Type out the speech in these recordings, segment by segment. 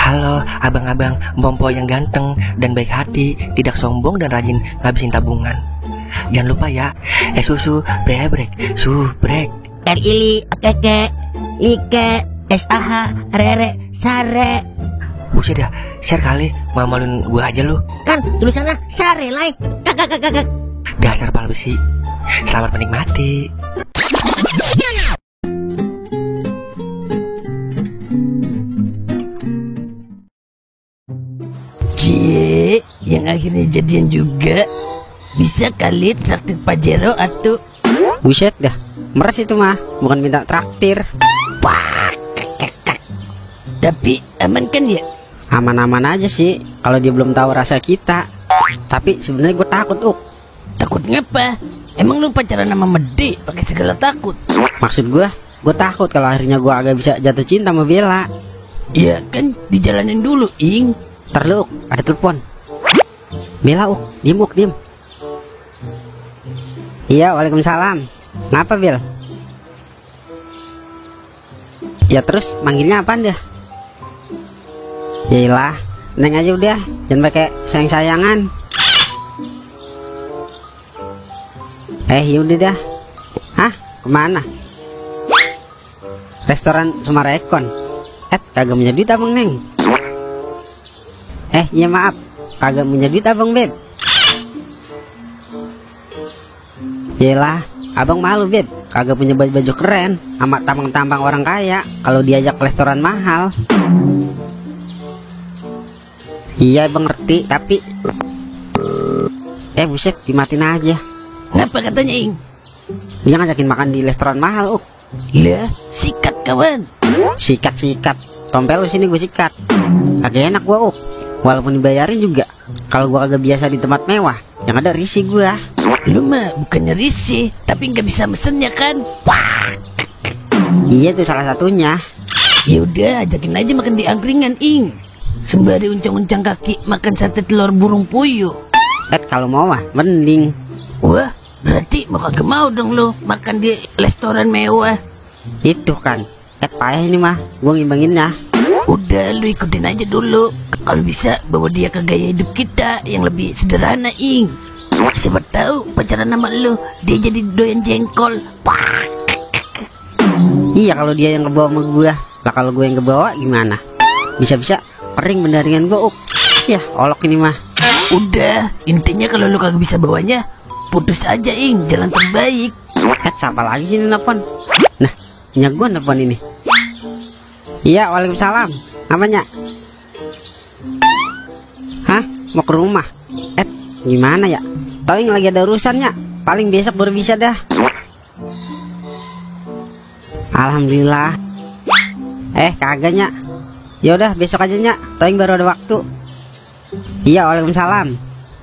Halo abang-abang Mbompo yang ganteng dan baik hati, tidak sombong dan rajin ngabisin tabungan. Jangan lupa ya, susu brebrek, subrek. Ili, keke, like, SAH, rere, sare. Buset dah, share kali, malu-maluin gua aja lu. Kan tulisannya sare, like. Kakak. Dasar pala besi. Selamat menikmati. Cie, yang akhirnya jadian juga. Bisa kali traktir Pajero atau? Buset dah, meres itu mah, bukan minta traktir. Wah, kakak. Tapi aman kan ya? Aman-aman aja sih, kalau dia belum tahu rasa kita. Tapi sebenarnya gue takut, Takut ngapa? Emang lu pacaran sama Mede pakai segala takut? Maksud gue takut kalau akhirnya gue agak bisa jatuh cinta sama Bella. Ya kan, dijalanin dulu, Ing. Ntar lu, ada telepon. Bella, diem. Iya, waalaikumsalam. Ngapa, Bel? Ya terus, manggilnya apaan dah? Yaelah, Neng aja udah, jangan pakai sayang-sayangan. Yaudah dah. Hah? Kemana? Restoran Sumarekon. Kagak punya duit abang, Neng. Iya maaf, kagak punya duit abang, Beb. Yaelah, abang malu, Beb, kagak punya baju-baju keren sama tampang-tampang orang kaya kalau diajak ke restoran mahal. Iya bang ngerti, tapi buset, dimatiin aja. Ngapa katanya, Ing? Dia ngajakin makan di restoran mahal, Lah, sikat kawan. Sikat, tompel lu sini gue sikat. Kagak enak gua, walaupun dibayarin juga. Kalau gua kagak biasa di tempat mewah, yang ada risih gua. Lu mah bukannya risih, tapi nggak bisa mesennya kan? Wah. Iya tuh salah satunya. Ya udah, ajakin aja makan di angkringan, Ing. Sembari uncang-uncang kaki makan sate telur burung puyuh. Kalau mau mah mending. Wah, berarti mau kagak mau dong lo makan di restoran mewah. Itu kan, payah ini mah, gua ngimbanginnya. Udah, lu ikutin aja dulu. Kalau bisa bawa dia ke gaya hidup kita yang lebih sederhana, Ing. Siapa tahu pacaran sama lu dia jadi doyan jengkol. Wah. Iya kalau dia yang kebawa sama gua. Lah kalau gue yang kebawa gimana? Bisa-bisa kering bendaringan gua, Ya, olok ini mah. Udah, intinya kalau lu kagak bisa bawanya, putus aja, Ing. Jalan terbaik. Siapa lagi sih ini nelfon? Nah, punya gua nelfon ini. Iya, waalaikumsalam. Apanya? Hah? Mau ke rumah? Gimana ya? Tau yang lagi ada urusannya. Paling besok baru bisa dah. Alhamdulillah. Kagaknya. Yaudah besok aja nya. Tau yang baru ada waktu. Iya, waalaikumsalam.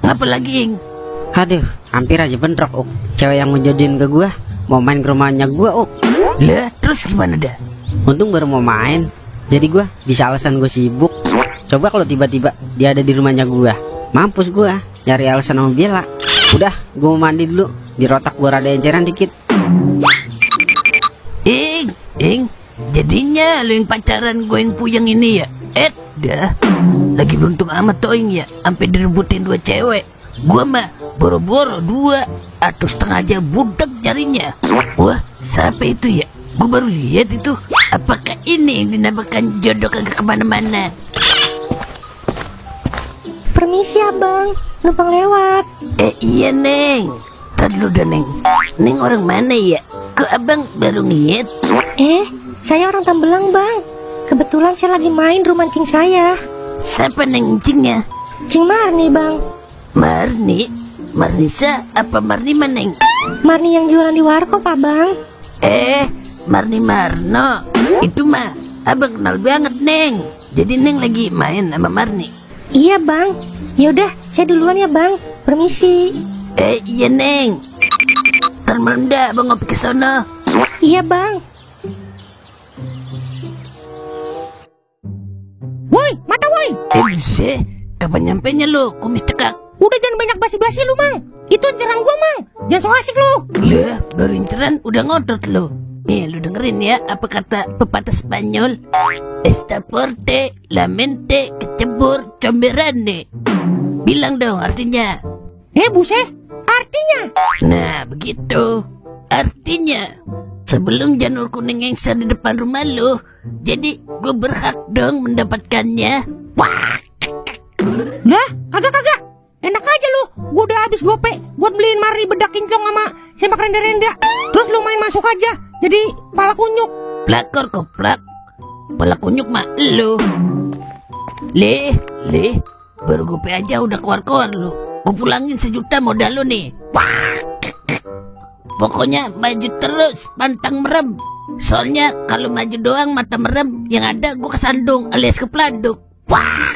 Ngapa lagi, Ing? Aduh, hampir aja bentrok, Cewek yang mau jodohin ke gua mau main ke rumahnya gua, Lah, terus gimana dah? Untung baru mau main, jadi gua bisa alasan gua sibuk. Coba kalau tiba-tiba dia ada di rumahnya gua, mampus gua nyari alasan sama Bella. Udah, gua mau mandi dulu, biar otak gua rada enceran dikit. Ing, jadinya lu yang pacaran gue yang puyeng ini ya? Dah, lagi beruntung amat toh, Ing ya, sampai direbutin 2 cewek. Gua mah boro-boro 2 atau setengah aja budak carinya. Wah, siapa itu ya? Gue baru lihat itu. Apakah ini yang dinamakan jodoh kagak kemana-mana? Permisi abang, numpang lewat. Iya Neng. Tadi lu dah Neng. Neng orang mana ya? Kok abang baru ngeliat? Saya orang Tambelang bang. Kebetulan saya lagi main rumah cing saya. Siapa Neng cingnya? Cing Marni bang. Marni? Marnisa apa Marni Maneng? Marni yang jualan di warkop abang. Marni Marno. Itu mah abang kenal banget Neng. Jadi Neng lagi main sama Marni. Iya bang. Yaudah, saya duluan ya bang. Permisi. Iya Neng. Ntar malam dah abang ngopi ke sono. Iya bang. Woi, mata woi. Buset, kapan nyampenya lo, kumis cekak? Udah jangan banyak basi-basi lu mang. Itu inceran gua mang. Jangan so asik lu. Lah, baru inceran udah ngotot lo. Nih lu dengerin ya apa kata pepatah Spanyol. Esta porte, la mente, kecebur, comberane. Bilang dong artinya. Buset, artinya? Nah begitu. Artinya sebelum janur kuning ngengser di depan rumah lu, jadi gue berhak dong mendapatkannya. Wah. Lah, kagak. Enak aja lu. Gua udah habis gope buat beliin mari bedak kinclong sama sempak renda-renda. Terus lu main masuk aja jadi pala kunyuk. Pelakor koplak. Pala kunyuk mah lu. Leh, baru gope aja udah keluar-keluar lu. Gue pulangin 1 juta modal lu nih. Wah. Pokoknya maju terus, pantang merem. Soalnya kalau maju doang mata merem, yang ada gue kesandung alias kepladuk. Wah.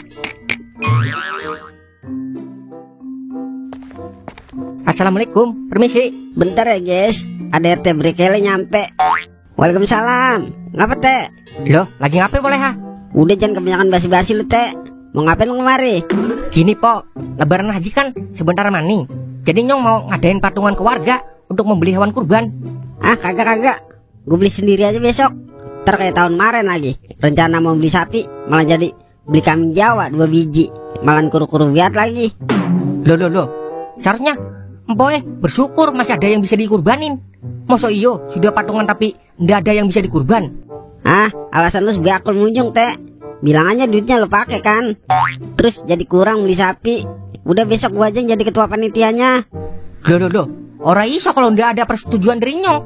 Assalamualaikum, permisi. Bentar ya guys, ada RT Brekele nyampe. Waalaikumsalam. Ngapa teh? Loh, lagi ngapain boleh ha? Udah jangan kebanyakan basi-basi lu teh. Mau ngapain lu kemari? Gini po, lebaran haji kan sebentar maning. Jadi Nyong mau ngadain patungan ke warga untuk membeli hewan kurban. Ah kagak. Gue beli sendiri aja besok. Ntar kayak tahun kemarin lagi. Rencana mau beli sapi, malah jadi beli kambing Jawa 2 biji. Malah kuru-kuru biat lagi. Loh. Seharusnya Empoe bersyukur masih ada yang bisa dikurbanin. Masa iyo sudah patungan tapi ndak ada yang bisa dikurban. Ah, alasan lu sebiakul munjung teh. Bilang aja duitnya lu pakai kan. Terus jadi kurang beli sapi. Udah besok gua aja yang jadi ketua panitianya. Loh. Ora iso kalau ndak ada persetujuan dari Nyong.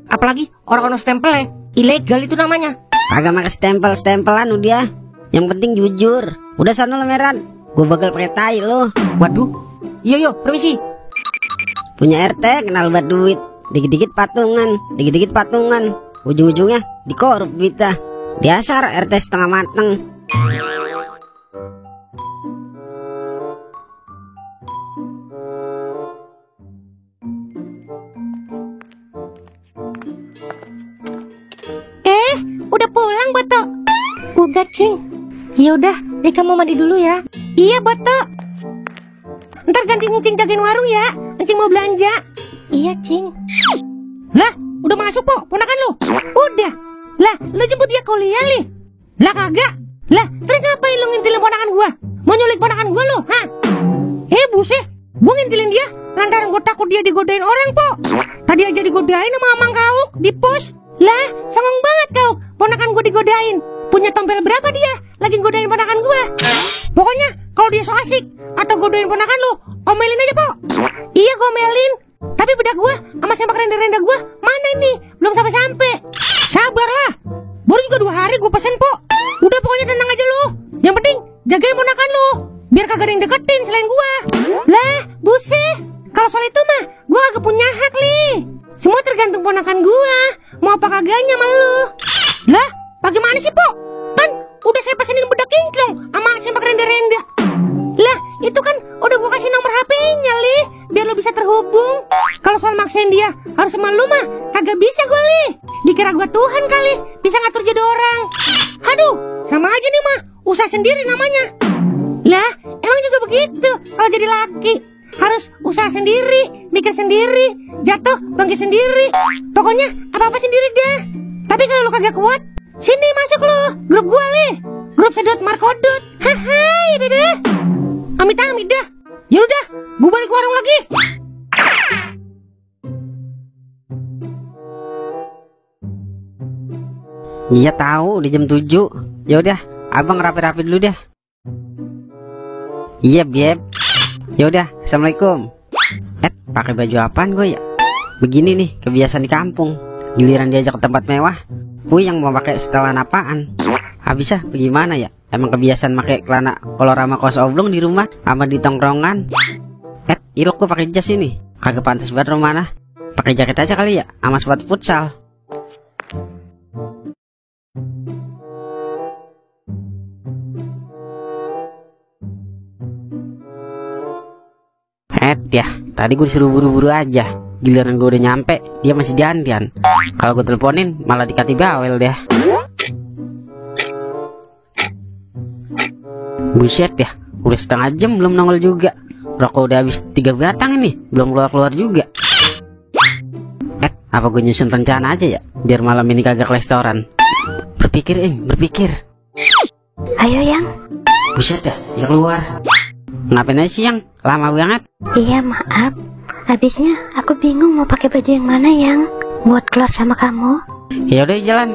Apalagi orang-orang stempelnya. Ilegal itu namanya. Kagak pakai stempel-stempelan udah. Yang penting jujur. Udah sana lu Meran. Gua bakal pakai tai lu. Waduh. Yo, permisi. Punya RT kenal buat duit. Dikit-dikit patungan. Ujung-ujungnya dikorup kita. Dasar RT setengah mateng. Udah pulang, Boto? Udah, Cing. Yaudah, Deka mau mandi dulu ya. Iya, Boto. Ntar ganti Cing jagain warung ya. Cing mau belanja. Iya, Cing. Lah, udah masuk po, ponakan lu. Udah. Lah, lu jemput dia kuliah li. Lah kagak. Lah, terus ngapain lu ngintilin ponakan gua? Mau nyulik ponakan gua lu, ha? Buset. Gua ngintilin dia lantaran gua takut dia digodain orang, po. Tadi aja digodain sama Amang Kauk di pos. Lah, songong banget kau. Ponakan gua digodain. Punya tompel berapa dia lagi godain ponakan gua? Pokoknya kalau dia so asik atau godain ponakan lu, omelin aja, po. Iya, gua omelin. Tapi bedak gua sama sempak renda-renda gua mana ini? Belum sampai-sampai. Sabarlah. Baru juga 2 hari gua pesen, po. Udah pokoknya tenang aja lu. Yang penting jagain ponakan lu. Biar kagak ada yang deketin selain gua. Lah, buset. Kalau soal itu mah gua kagak punya hak, li. Semua tergantung ponakan gua. Mau apa kagaknya sama lu. Lah, bagaimana sih, po? Kan udah saya pesenin bedak kinclong sama sempak renda-renda. Lah, itu kan udah gua kasih nomor HP-nya, li. Biar lo bisa terhubung. Kalau soal maksain dia harus sama lu mah kagak bisa gue, li. Dikira gua Tuhan kali bisa ngatur jadi orang. Aduh, sama aja nih mah, usaha sendiri namanya. Lah, emang juga begitu kalau jadi laki. Harus usaha sendiri, mikir sendiri, jatuh bangkit sendiri. Pokoknya apa-apa sendiri deh. Tapi kalau lu kagak kuat, sini masuk lu grup gua, li. Grup sedot markodot. Hai, deh. Amit-amit dah. Ya udah, gua balik ke warung lagi. Iya tahu udah jam 7. Ya udah, abang rapi-rapi dulu deh. Iya, Beb. Ya udah, assalamualaikum. Pakai baju apaan gue ya? Begini nih kebiasaan di kampung. Giliran diajak ke tempat mewah, yang mau pakai setelan apaan? Habisnya bagaimana ya? Emang kebiasaan pakai celana kolor sama kaos oblong di rumah sama di tongkrongan. Ilok gue pakai jas ini. Kagak pantas banget Romana. Pakai jaket aja kali ya, sama sepatu futsal. Ya, tadi gue disuruh buru-buru aja. Giliran gue udah nyampe, dia masih diantian. Kalau gue teleponin, malah dikati bawel deh. Buset ya, udah setengah jam belum nongol juga. Rokok udah habis 3 batang ini, belum keluar-keluar juga. Apa gue nyusun rencana aja ya? biar malam ini kagak ke restoran. Berpikir, berpikir. Ayo Yang. Buset dah, ya keluar. Ngapain aja sih Yang? Lama banget. Iya maaf. Habisnya aku bingung mau pakai baju yang mana Yang buat keluar sama kamu. Ya udah jalan.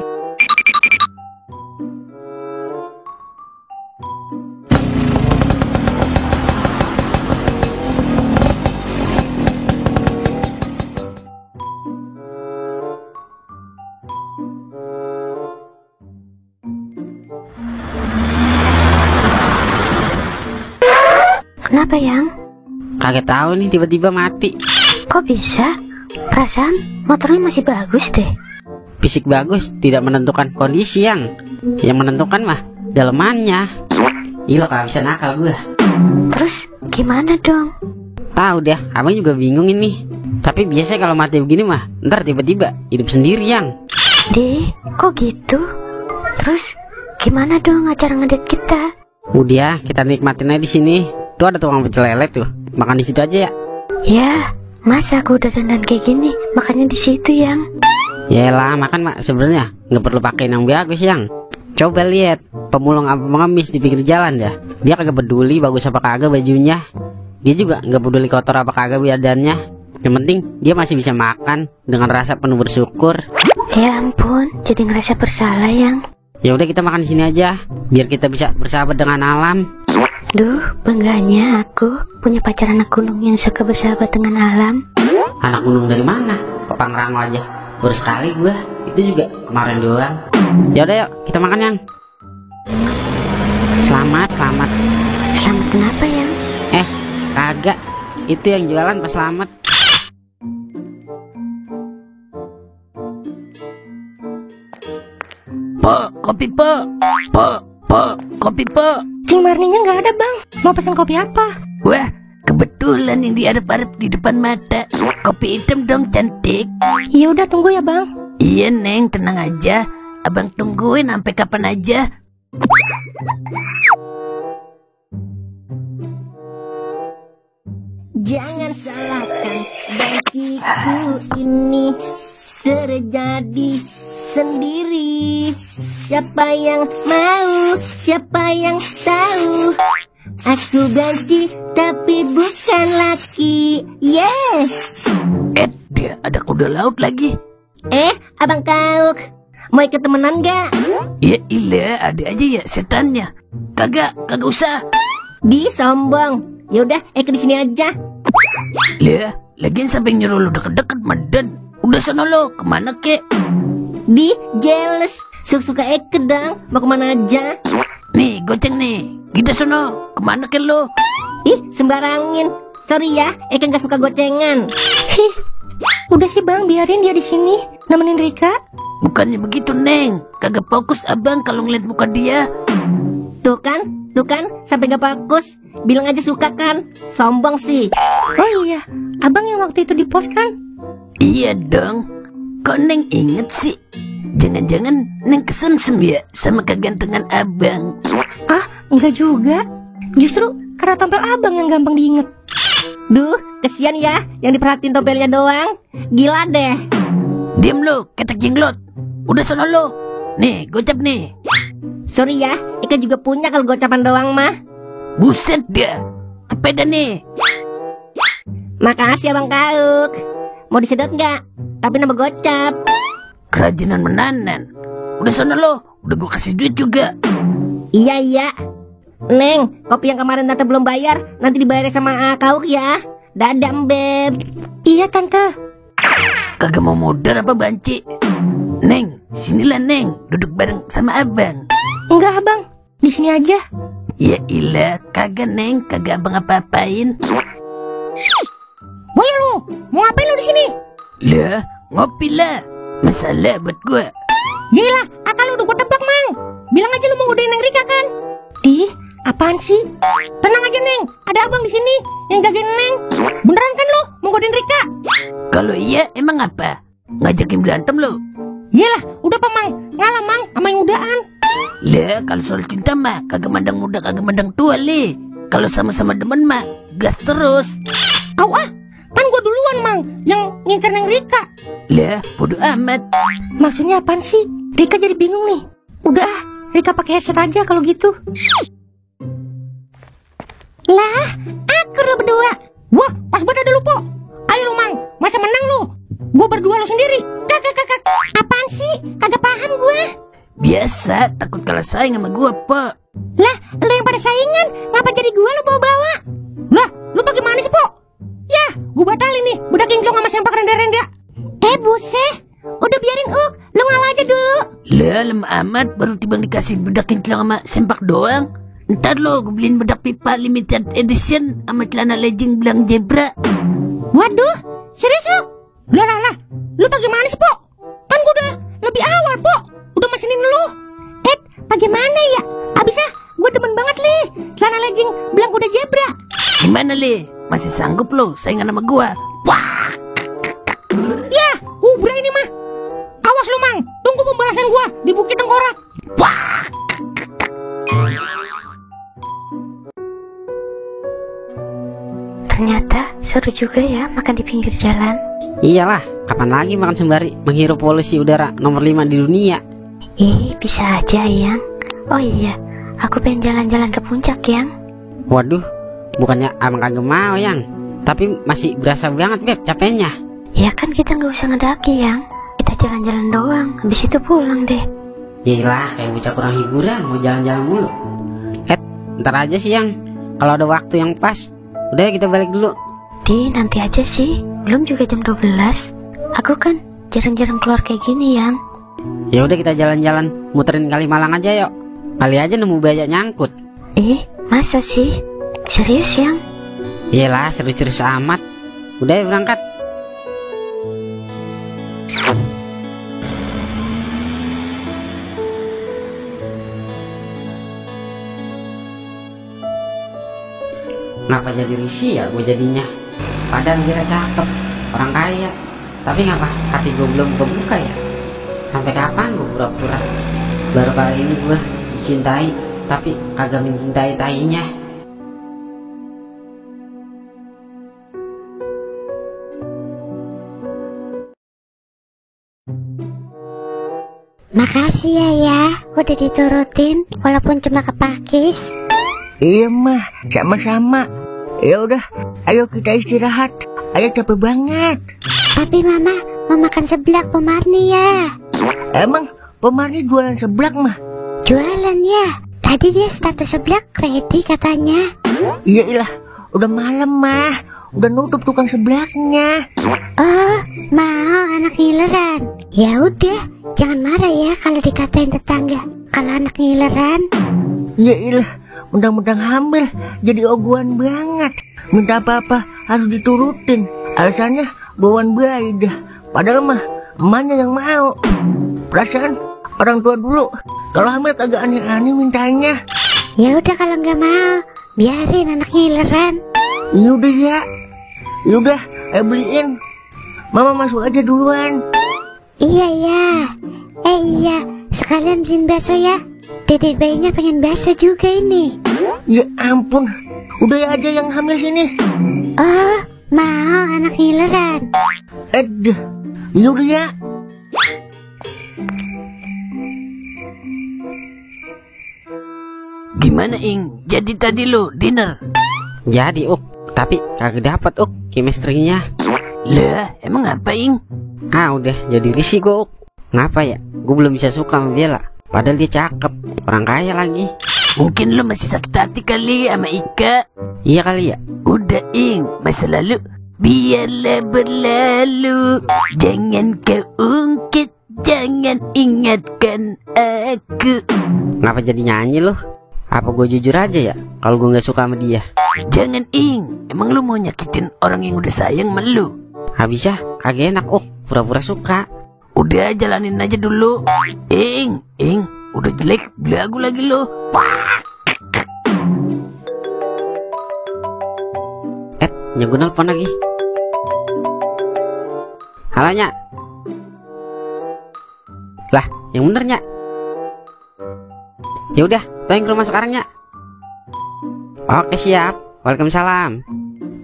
Kenapa Yang? Kagak tahu nih tiba-tiba mati. Kok bisa? Perasaan motornya masih bagus deh. Fisik bagus tidak menentukan kondisi Yang. Yang menentukan mah dalemannya. Gila kagak bisa nakal gua. Terus gimana dong? Tahu dah, abang juga bingung ini. Tapi biasanya kalau mati begini mah ntar tiba-tiba hidup sendiri Yang. Deh, kok gitu? Terus gimana dong acara ngedate kita? Udah, kita nikmatin aja di sini. Tuh ada tukang pecel lele tuh. Makan di situ aja ya. Ya, masa aku udah dandan kayak gini, makanya di situ Yang. Yaelah, makan mak sebenarnya nggak perlu pakai yang bagus Yang. Coba lihat pemulung apa pengemis di pinggir jalan dah. Dia kagak peduli bagus apa kagak bajunya. Dia juga nggak peduli kotor apa kagak badannya. Yang penting dia masih bisa makan dengan rasa penuh bersyukur. Ya ampun, jadi ngerasa bersalah Yang. Ya udah kita makan di sini aja, biar kita bisa bersahabat dengan alam. Duh, bangganya aku punya pacar anak gunung yang suka bersahabat dengan alam. Anak gunung dari mana? Ke Pangrango aja baru sekali gua, itu juga kemarin doang. Ya udah yuk kita makan Yang. Selamat. Selamat kenapa Yang? Kagak, itu yang jualan pas selamat. Pak, kopi pak. Pak, kopi pak. Cing Marninya nggak ada bang. Mau pesan kopi apa? Wah, kebetulan yang diarep-arep di depan mata. Kopi hitam dong cantik. Ya udah tunggu ya bang. Iya Neng, tenang aja. Abang tungguin sampai kapan aja. Jangan salahkan bagiku ini terjadi sendiri. Siapa yang mau, siapa yang tahu. Aku benci tapi bukan laki. Yes. Dia ada kuda laut lagi. Abang Kauk, mau ikut temenan gak? Ya ilah, ada aja ya setannya. Kagak usah. Di sombong. Yaudah, di sini aja. Lah, lagian sampai nyuruh lu deket-deket madan. Udah sana lo, kemana kek? Di jealous. Suka-suka dong. Mau kemana aja? Nih, goceng nih. Kita sono, kemana kek lo? Sembarangin. Sorry ya, gak suka gocengan. Udah sih bang, biarin dia di sini nemenin Rika. Bukannya begitu Neng. Kagak fokus abang kalau ngeliat muka dia. Tuh kan, sampai gak fokus. Bilang aja suka kan, sombong sih. Oh iya, abang yang waktu itu di pos kan? Iya dong. Kok Neng inget sih? Jangan-jangan Neng kesensem ya sama kegantengan abang. Enggak juga. Justru karena tampil abang yang gampang diinget. Duh, kesian ya yang diperhatiin tompelnya doang. Gila deh. Diam lo, ketek jenglot. Udah sana lo. Nih, gocap nih. Sorry ya, Ika juga punya kalau gocapan doang mah. Buset dia. Sepeda nih. Makasih Abang Kauk. Mau disedot nggak? Tapi nama gocap. Kerajinan menanan. Udah sana lo. Udah gua kasih duit juga. Iya. Neng, kopi yang kemarin tante belum bayar, nanti dibayar sama Kauk ya. Dadah Beb. Iya tante. Kagak mau modal apa banci? Neng, sinilah Neng. Duduk bareng sama abang. Enggak abang, di sini aja. Ya ilah, kagak Neng. Kagak abang apa-apain. Woi lu, mau ngapain lu di sini? Lah, ngopi lah. Masalah buat gua. Gila, akal lu udah gua tebak mang. Bilang aja lu mau godain Neng Rika kan? Apaan sih? Tenang aja Neng, ada abang di sini yang jagain Neng. Beneran kan lu mau godain Rika? Kalau iya emang apa? Ngajakin berantem lo? Yelah, udah pa mang, ngalah mang sama yang mudaan. Lah, kalau soal cinta mah kagak mandang muda, kagak mandang tua le. Kalau sama-sama demen mah gas terus. Kan gue duluan, Mang, yang ngincer Neng Rika. Lah, bodoh amat. Maksudnya apaan sih? Rika jadi bingung nih. Udah, Rika pakai headset aja kalau gitu. Lah, akur lo berdua. Wah, pas banget ada lu, Po. Ayo lu, Mang, masa menang lu? Gue berdua lo sendiri. Kakak. Apaan sih? Kagak paham gue. Biasa, takut kalah saing sama gua, Pak. Lah, lu yang pada saingan, ngapa jadi gue lu bawa-bawa? Lah, lu bagaimana sih, Po? Ya, gue batalin nih, budak kinclong sama sempak renda-renda. Buset, udah biarin lu ngalah aja dulu. Lah, lemah amat, baru tiba dikasih bedak kinclong sama sempak doang. Ntar lo, gue beliin bedak pipa limited edition sama celana legging belang zebra. Waduh, serius lu? Lah, lu bagaimana sih, Po? Kan gue udah lebih awal, Po. Udah mesenin lu. Bagaimana ya? Abisnya gue demen banget, Li. Celana legging belang kuda zebra. Gimana, Li? Masih sanggup lo saingan sama gua? Wah! Ya, ubra ini mah. Awas lu, Mang. Tunggu pembalasan gua di Bukit Tengkorak. Wah! Ternyata seru juga ya makan di pinggir jalan. Iyalah, kapan lagi makan sembari menghirup polusi udara nomor 5 di dunia. Bisa aja, Yang. Oh iya, aku pengen jalan-jalan ke puncak, Yang. Waduh, bukannya abang kagak mau, Yang. Tapi masih berasa banget, Beb, capeknya. Ya kan kita nggak usah ngedaki, Yang. Kita jalan-jalan doang, habis itu pulang deh. Yalah, kayak bocah kurang hiburan, mau jalan-jalan mulu. Ntar aja sih, Yang. Kalau ada waktu yang pas, udah ya kita balik dulu. Nanti aja sih, belum juga jam 12. Aku kan jarang-jarang keluar kayak gini, Yang. Ya udah kita jalan-jalan muterin Kalimalang aja yuk. Kali aja nemu banyak nyangkut. Masa sih? Serius, Yang? Iyalah, serius-serius amat. Udah ya berangkat. Kenapa jadi risih ya gue jadinya? Padahal dia cakep, orang kaya. Tapi ngapa hati gue belum kebuka ya? Sampai kapan gue pura-pura? Baru kali ini gue dicintai, tapi kagak mencintai tainya. Makasih ya, udah diturutin walaupun cuma kepakis. Iya mah, sama-sama. Ya udah, ayo kita istirahat. Ayo capek banget. Tapi Mama mau makan seblak Pemarni ya. Emang Pemarni jualan seblak mah? Jualan ya. Tadi dia status seblak ready katanya. Iya ilah, udah malam mah. Udah nutup tukang seblaknya. Oh, mau anak ngileran. Ya udah, jangan marah ya kalau dikatain tetangga kalau anak ngileran. Iya ilah, mentang-mentang hamil jadi oguan banget. Minta apa-apa harus diturutin. Alasannya bawaan bayi dah. Padahal mah emaknya yang mau. Perasaan orang tua dulu kalau hamil kagak aneh-aneh mintanya. Ya udah kalau nggak mau, biarin anak ngileran. Yaudah ya. Yaudah, beliin. Mama masuk aja duluan. Iya ya. Iya, sekalian beliin bakso ya. Dedek bayinya pengen bakso juga ini. Ya ampun, udah ya aja yang hamil sini. Oh, mau anak ngileran. Yaudah ya. Gimana, Ing? Jadi tadi lo dinner? Jadi tapi kagak dapat chemistry-nya. Lah, emang apa, Ing? Udah jadi risih gue. Ngapa ya? Gue belum bisa suka sama Bella. Padahal dia cakep, orang kaya lagi. Mungkin lo masih sakit hati kali sama Ika. Iya kali ya. Udah, Ing, masa lalu biarlah berlalu. Jangan kau ungkit, jangan ingatkan aku. Ngapa jadi nyanyi lo? Apa gue jujur aja ya kalau gue nggak suka sama dia? Jangan, Ing. Emang lu mau nyakitin orang yang udah sayang sama lu? Habisnya kagak enak pura-pura suka. Udah jalanin aja dulu. Ing, udah jelek belagu lagi lo. Nyago nelfon lagi. Halo, Nya. Lah, yang bener, Nya. Ya udah, toing ke rumah sekarang, Nya. Oke, siap. Waalaikumsalam.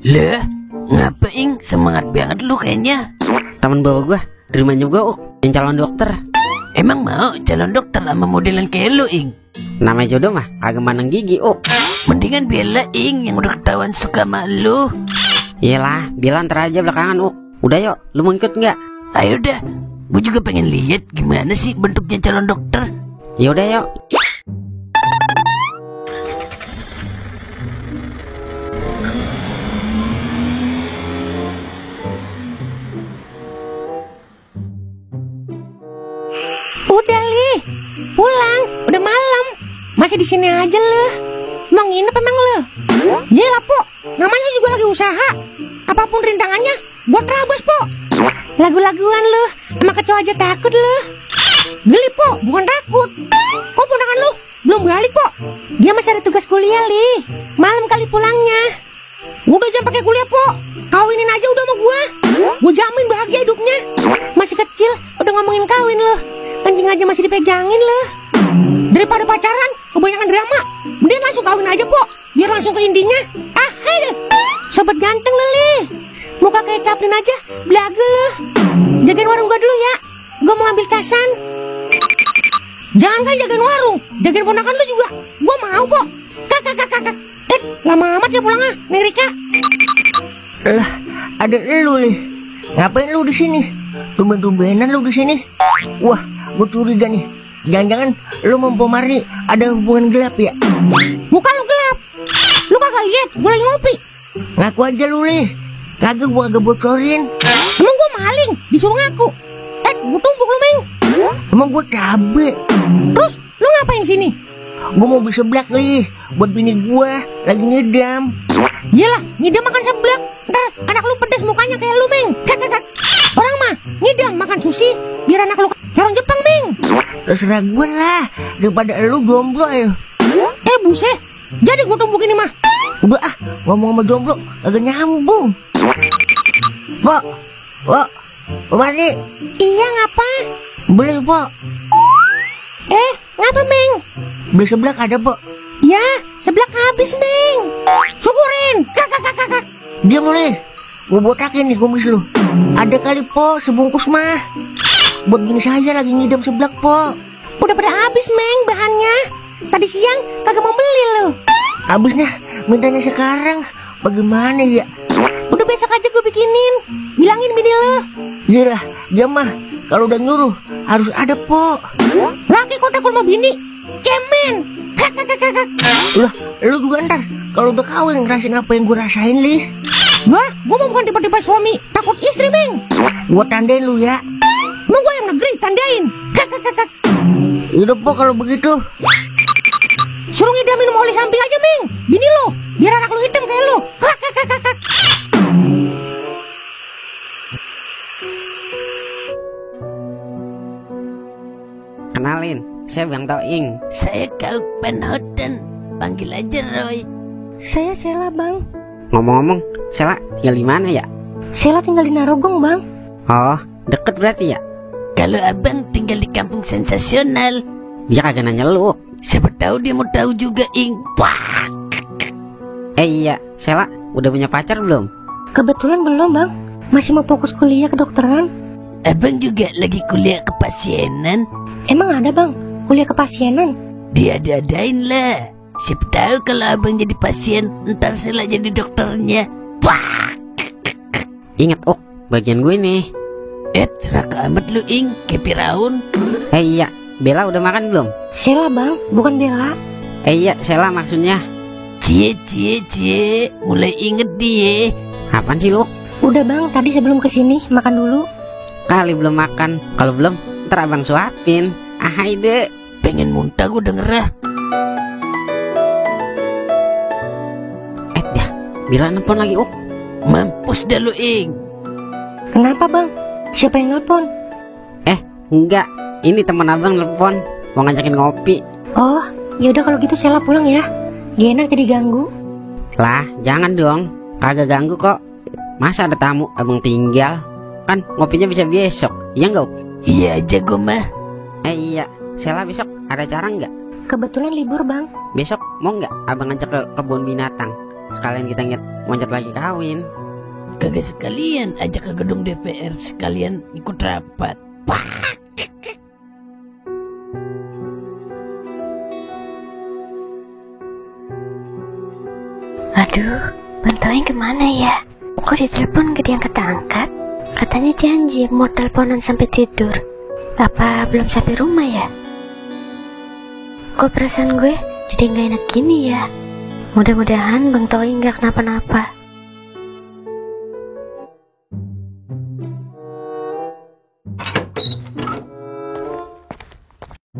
Lah, Ngapa Ing? Semangat banget lu kayaknya. Temen bawa gua di rumahnya gua, yang calon dokter. Emang mau calon dokter sama modelan kayak lu Ing? Namanya jodoh mah kagak mandang gigi, Mendingan Bella Ing yang udah ketahuan suka sama lu. Iyalah, Bella ntar aja belakangan, Udah yuk, lu mau ikut nggak? Ayo dah, gue juga pengen lihat gimana sih bentuknya calon dokter. Yaudah yuk. Udah Li, pulang. Udah malam. Masih di sini aja lu. Mau nginep emang lu? Yelah Po, namanya juga lagi usaha. Apapun rintangannya, buat terabas Po. Lagu-laguan lu, sama kecoa aja takut lu. Geli Po, bukan takut. Kok ponakan lu belum balik Po? Dia masih ada tugas kuliah Li. Malam kali pulangnya. Udah jangan pakai kuliah Po, kawinin aja udah sama gua. Gua jamin bahagia hidupnya. Masih kecil, udah ngomongin kawin lu. Kencing aja masih dipegangin lu. Daripada pacaran, kebanyakan drama, mending langsung kawin aja Po, biar langsung ke intinya. Hai deh, sobat ganteng lu Li. Muka kayak Chaplin aja, belagu lu. Jagain warung gua dulu ya, gua mau ngambil casan. Jangan kan jagain warung, jagain ponakan lu juga. Gua mau Po. Kakak. Lama amat ya pulangnya, nih Rika. Lah, ada lu nih. Ngapain lu di sini? Tumben-tumbenan lu di sini. Wah, gue curiga nih. Jangan-jangan lu mempomari ada hubungan gelap ya? Muka lu gelap. Lu kagak lihat, gue lagi ngopi. Ngaku aja lu nih. Kagak gua agak bocorin. Emang gue maling, disuruh ngaku. Gue tumbuk lu Meng. Emang gua cabe. Terus, lu ngapain sini? Gua mau beli seblak nih buat bini gua lagi ngedam. Yalah, ngidam makan seblak. Ntar anak lu pedes mukanya kayak lu Meng. Kakak. Orang mah ngidam makan sushi biar anak lu kayak orang Jepang Meng. Terserah gua lah, daripada lu jomblo ya. Buset, jadi gue tumbuk ini mah. Udah ngomong sama jomblo agak nyambung. Pok, Mani. Iya ngapa? Beli Pok. Ngapa Meng? Beli seblak ada Pok. Ya, seblak habis Meng. Syukurin. Kakak. Diam lu nih. Gua botakin nih kumis lu. Ada kali Pok sebungkus mah. Buat bini saya lagi ngidam seblak Pok. Udah pada habis Meng bahannya. Tadi siang kagak mau beli lu. Habisnya mintanya sekarang. Bagaimana ya? Udah besok aja gue bikinin. Bilangin bini lu. Iyalah, dia mah kalau udah nyuruh harus ada Pok. Laki kok takut sama bini. Cemen. Kakak. Lah, lu juga ntar kalau udah kawin ngerasain apa yang gue rasain Lih. Wah, gue mau bukan tipe-tipe suami takut istri Meng. Gua tandain lu ya. Mau gue yang negeri tandain. Kakak. Hidup Pok kalau begitu. Suruh ngidamin sama oli samping aja Meng. Bini lu, biar anak lu hitam kayak lu. Kakak. Kenalin, saya Bang Toing. Saya Kau Penhoten, panggil aja Roy. Saya Sela Bang. Ngomong-ngomong, Sela tinggal di mana ya? Sela tinggal di Narogong Bang. Oh, deket berarti ya? Kalau abang tinggal di kampung sensasional. Dia kagak nanya lu. Siapa tahu dia mau tahu juga Ing. Wah. Iya, Sela udah punya pacar belum? Kebetulan belum Bang. Masih mau fokus kuliah kedokteran. Abang juga lagi kuliah kepasienan. Emang ada Bang kuliah kepasienan? Diada-adain lah. Siapa tahu kalau abang jadi pasien, ntar Sela jadi dokternya. Wah. Ingat bagian gue nih. Serak amat lu Ing, kayak Firaun. Iya, Bella udah makan belum? Sela Bang, bukan Bella. Iya, Sela maksudnya. Cie, mulai inget dia. Apaan sih lu? Udah Bang, tadi sebelum kesini makan dulu. Kali belum makan. Kalau belum, ntar abang suapin. Deh. Pengen muntah gue denger ah. Dah, Bella nelfon lagi Mampus dah lu Ing. Kenapa Bang? Siapa yang nelpon? Enggak, ini teman abang nelfon. Mau ngajakin ngopi. Oh, yaudah kalau gitu Sela pulang ya. Gak enak jadi ganggu. Lah, jangan dong. Kagak ganggu kok. Masa ada tamu abang tinggal? Kan ngopinya bisa besok. Iya enggak? Iya aja gue mah. Iya, Sela besok ada acara enggak? Kebetulan libur Bang. Besok mau enggak abang ngajak ke kebun binatang? Sekalian kita loncat lagi kawin. Kagak sekalian ajak ke gedung DPR, sekalian ikut rapat. Aduh, Bang Toing kemana ya? Kok ditelepon gak diangkat-angkat? Katanya janji mau teleponan sampai tidur. Apa belum sampai rumah ya? Kok perasaan gue jadi gak enak gini ya? Mudah-mudahan Bang Toing gak kenapa-napa.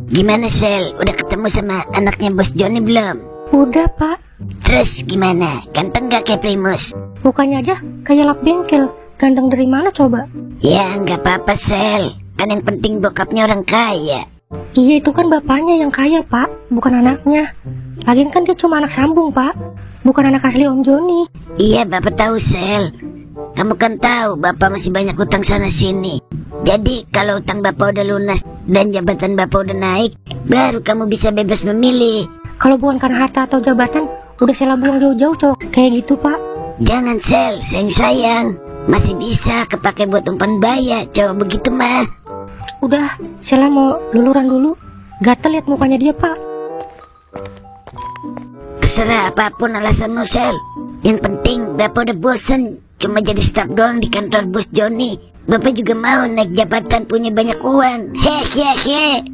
Gimana Sel? Udah ketemu sama anaknya Bos Joni belum? Udah, Pak. Terus gimana? Ganteng gak kayak Primus? Mukanya aja kayak lap bengkel. Ganteng dari mana coba? Ya nggak apa-apa Sel. Kan yang penting bokapnya orang kaya. Iya, itu kan bapaknya yang kaya, Pak, bukan anaknya. Lagian kan dia cuma anak sambung, Pak, bukan anak asli Om Joni. Iya Bapak tahu Sel. Kamu kan tahu Bapak masih banyak utang sana sini. Jadi kalau utang Bapak udah lunas dan jabatan Bapak udah naik, baru kamu bisa bebas memilih. Kalau bukan karena harta atau jabatan, udah saya buang jauh-jauh, Cok. Kayak gitu, Pak. Jangan Sel, sayang. Masih bisa kepake buat umpan baya, cowok begitu mah. Udah, Sela mau luluran dulu. Gatel liat mukanya dia, Pak. Terserah apapun alasanmu Sel. Yang penting Bapak udah bosen cuma jadi staf doang di kantor Bos Joni. Bapak juga mau naik jabatan, punya banyak uang. Hehehe.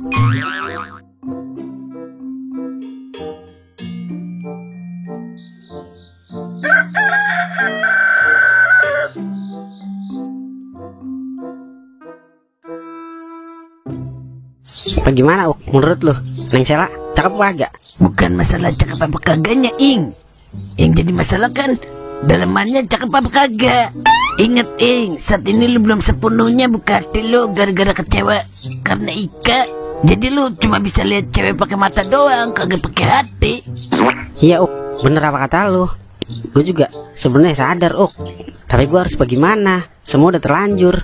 Apa gimana menurut lu? Neng Sela cakep apa kagak? Bukan masalah cakep apa kagaknya, Ing. Yang jadi masalah kan dalemannya cakep apa kagak. Ingat, Ing, saat ini lu belum sepenuhnya buka hati lu gara-gara kecewa karena Ika. Jadi lu cuma bisa lihat cewek pakai mata doang, kagak pakai hati. Iya, bener apa kata lu. Gue juga sebenarnya sadar, tapi gue harus bagaimana? Semua udah terlanjur.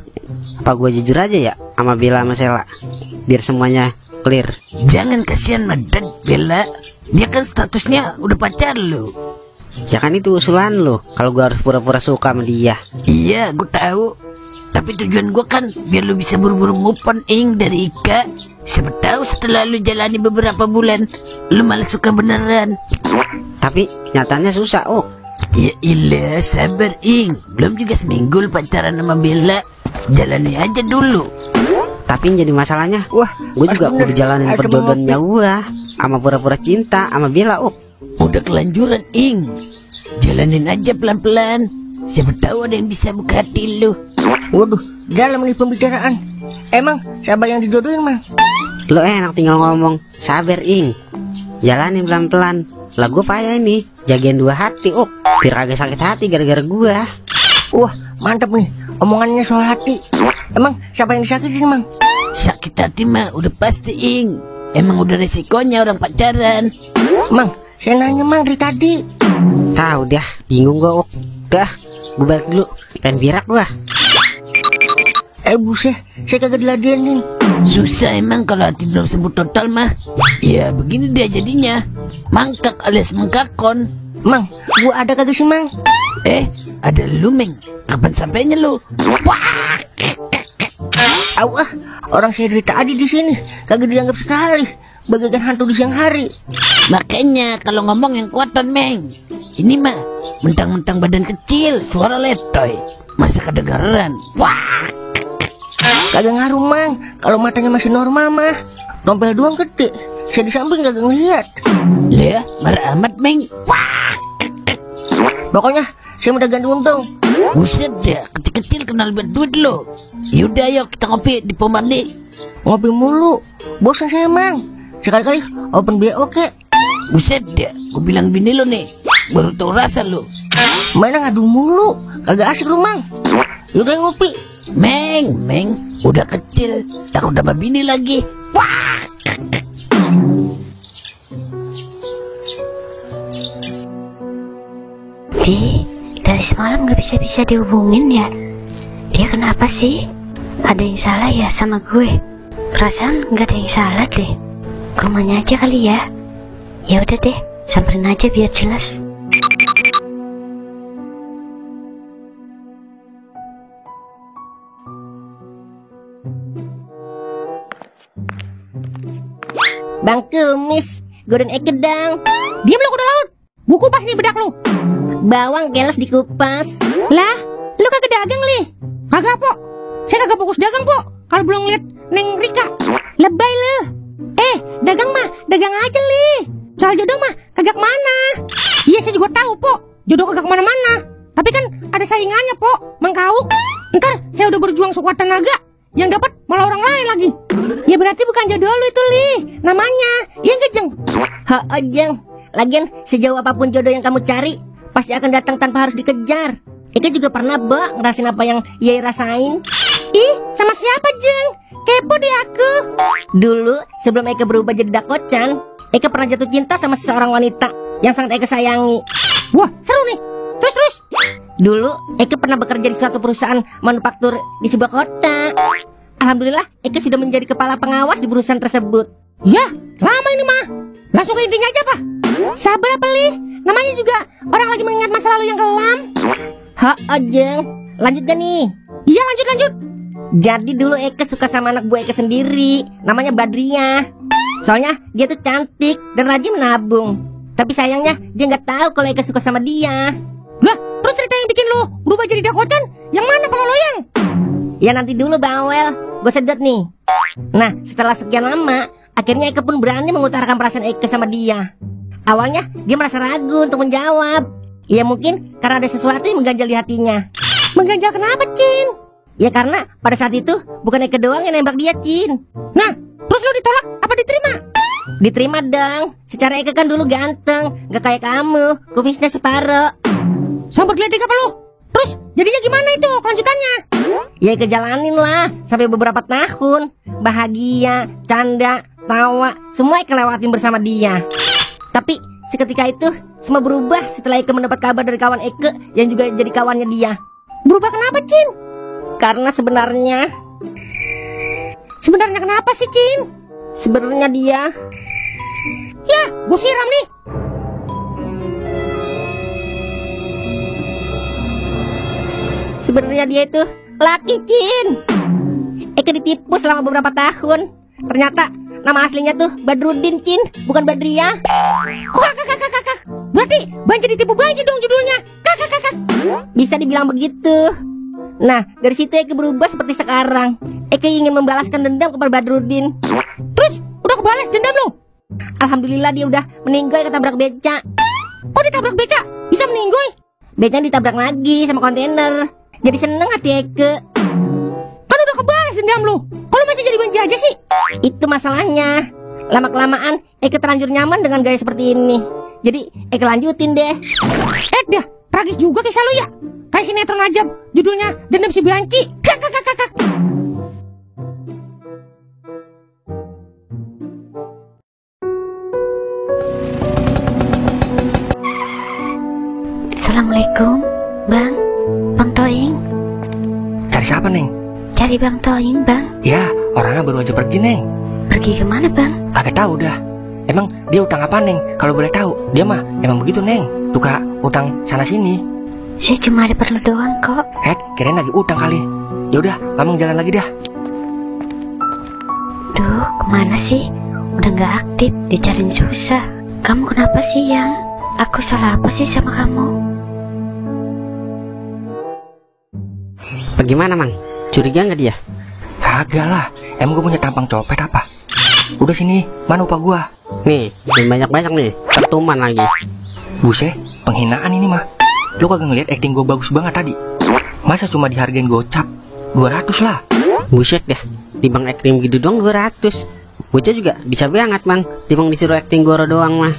Apa gue jujur aja ya sama Bella sama Sela, biar semuanya clear. Jangan kasihan Medad Bella. Dia kan statusnya udah pacar lu. Ya kan itu usulan lu, kalau gue harus pura-pura suka sama dia. Iya, gue tahu. Tapi tujuan gue kan biar lu bisa buru-buru move on, Ing, dari Ika. Siapa tahu setelah lu jalani beberapa bulan, lu malah suka beneran. Tapi nyatanya susah, Ya ilah, sabar, Ing. Belum juga seminggu lu pacaran sama Bella. Jalani aja dulu. Tapi yang jadi masalahnya, Wah, gue juga udah jalanin perjodohannya gue sama pura-pura cinta sama Bella, Udah kelanjuran, Ing. Jalanin aja pelan-pelan. Siapa tahu ada yang bisa buka hati lu. Waduh, dalam nih pembicaraan. Emang siapa yang dijodohin, Mang? Lo enak tinggal ngomong, sabar, Ing. Jalanin pelan-pelan. Lah gue payah ini, jagain dua hati, biar kagak sakit hati gara-gara gue. Wah, mantap nih omongannya soal hati. Emang siapa yang disakitin, Mang? Sakit hati mah udah pasti, Ing. Emang udah resikonya orang pacaran. Mang, saya nanya, Mang, dari tadi. Tahu dah, bingung gue, Dah, gue balik dulu, pengen birak gue. Buset, saya kagak diladenin. Susah emang kalau hati belum sembuh total mah. Ya begini dia jadinya. Mangkak alias mengkakon. Mang, gua ada kagak sih, Mang? Ada lu, Meng. Kapan sampainya lu? Wah! Orang saya dari tadi di sini kagak dianggap sekali, bagaikan hantu di siang hari. Makanya kalau ngomong yang kuatan, Meng. Ini mah mentang-mentang badan kecil, suara letoy. Masa kedengaran? Wah! Kagak ngaruh, Mang. Kalau matanya masih normal mah. Tompel doang gede. Saya di samping kagak ngeliat. Lihat, marah amat, Meng. Wah! Pokoknya saya udah ganti untung. Buset dah, kecil-kecil kenal berduit lo. Yaudah, yuk kita ngopi di Pomardi. Ngopi mulu, bosan saya, Mang. Sekali-kali open BO kek. Buset dah, gue bilang bini lo nih, baru tau rasa lo. Mainnya ngadu mulu, kagak asik lu, Mang. Yaudah ngopi. Meng, udah kecil, takut sama bini lagi. Wah! Dari semalam gak bisa-bisa dihubungin ya. Dia kenapa sih? Ada yang salah ya sama gue? Perasaan gak ada yang salah deh. Ke rumahnya aja kali ya. Ya udah deh, samperin aja biar jelas. Bang Kumis, goreng ekedang. Diam lo kuda laut. Buku pas nih bedak lu. Bawang keles dikupas. Lah, lu kagak dagang li? Kagak po. Saya kagak fokus dagang po. Kalau belum lihat Neng Rika. Lebay lu. Dagang mah, dagang aja li. Soal jodoh mah kagak kemana. Iya saya juga tahu po. Jodoh kagak kemana-mana. Tapi kan ada saingannya po, Mang Kau. Ntar saya udah berjuang sekuat tenaga, yang dapat malah orang lain lagi. Ya berarti bukan jodoh lu itu li. Namanya, iya nggak Jeng? Jeng. Lagian sejauh apapun jodoh yang kamu cari, pasti akan datang tanpa harus dikejar. Eka juga pernah ngerasain apa yang Yai rasain. Ih, sama siapa Jeng? Kepo deh aku. Dulu sebelum Eka berubah jadi dakocan, Eka pernah jatuh cinta sama seseorang wanita yang sangat Eka sayangi. Wah, seru nih. Terus. Dulu Eka pernah bekerja di suatu perusahaan manufaktur di sebuah kota. Alhamdulillah Eka sudah menjadi kepala pengawas di perusahaan tersebut. Ya, lama ini mah. Langsung ke intinya aja Pak. Sabar apa li? Namanya juga orang lagi mengingat masa lalu yang kelam. Jeng. Lanjut gak nih? Iya lanjut. Jadi dulu Eka suka sama anak buah Eka sendiri, namanya Badriah. Soalnya dia tuh cantik dan rajin menabung. Tapi sayangnya dia nggak tahu kalau Eka suka sama dia. Lah, terus cerita yang bikin lo berubah jadi dakocan yang mana kalau loyang? Ya nanti dulu bawel, gue sedot nih. Nah, setelah sekian lama, akhirnya Eka pun berani mengutarakan perasaan Eka sama dia. Awalnya dia merasa ragu untuk menjawab. Ya mungkin karena ada sesuatu yang mengganjal di hatinya. Mengganjal kenapa, Cin? Ya karena pada saat itu bukan Eka doang yang nembak dia, Cin. Nah, terus lo ditolak apa diterima? Diterima dong. Secara Eka kan dulu ganteng, gak kayak kamu, kumisnya separuh. Sampai geledek apa lo? Terus jadinya gimana itu kelanjutannya? Ya Eka jalanin lah sampai beberapa tahun. Bahagia, canda, tawa, semua Eka lewatin bersama dia. Tapi seketika itu semua berubah setelah Eka mendapat kabar dari kawan Eka yang juga jadi kawannya dia. Berubah kenapa, Cin? Karena sebenarnya kenapa sih, Cin? Sebenarnya dia... Ya, gue siram nih. Sebenarnya dia itu laki, Cin. Eka ditipu selama beberapa tahun. Ternyata nama aslinya tuh Badrudin, Cin, bukan Badriah. Kakak. Berarti Banci ditipu Banci dong judulnya. Kakak. Bisa dibilang begitu. Nah, dari situ Eka berubah seperti sekarang. Eka ingin membalaskan dendam kepada Badrudin. Terus, udah kebalas dendam lo? Alhamdulillah dia udah meninggal ketabrak beca. Kok ditabrak beca? Bisa meninggal? Becanya ditabrak lagi sama kontainer. Jadi seneng hati Eka. Kan udah kebalas dendam lo. Kalau masih jadi Banci aja sih? Itu masalahnya. Lama-kelamaan Eka terlanjur nyaman dengan gaya seperti ini. Jadi Eka lanjutin deh. Dah, tragis juga kisah lo ya. Kayak sinetron aja, judulnya Dendam si Banci. Kakak. Assalamualaikum, Bang Toing. Cari siapa, Neng? Cari Bang Toing, Bang. Ya, orangnya baru aja pergi, Neng. Pergi kemana, Bang? Kagak tahu dah. Emang dia utang apa, Neng? Kalau boleh tahu, dia mah emang begitu, Neng. Suka utang sana sini. Saya cuma ada perlu doang kok. Kirain lagi utang kali. Yaudah, Mamang jalan lagi dah. Duh, kemana sih? Udah gak aktif, dicariin susah. Kamu kenapa sih, Yang? Aku salah apa sih sama kamu? Bagaimana, Mang? Curiga nggak dia? Kagak lah. Emang gue punya tampang copet apa? Udah sini, mana upah gua? Nih, banyak-banyak nih. Tertuman lagi. Buset, penghinaan ini mah. Lu kagak ngeliat acting gue bagus banget tadi? Masa cuma dihargain gocap 200 lah. Buset dah, timbang acting gitu doang 200. Bocah juga bisa banget, Mang. Timbang disuruh acting goro doang mah.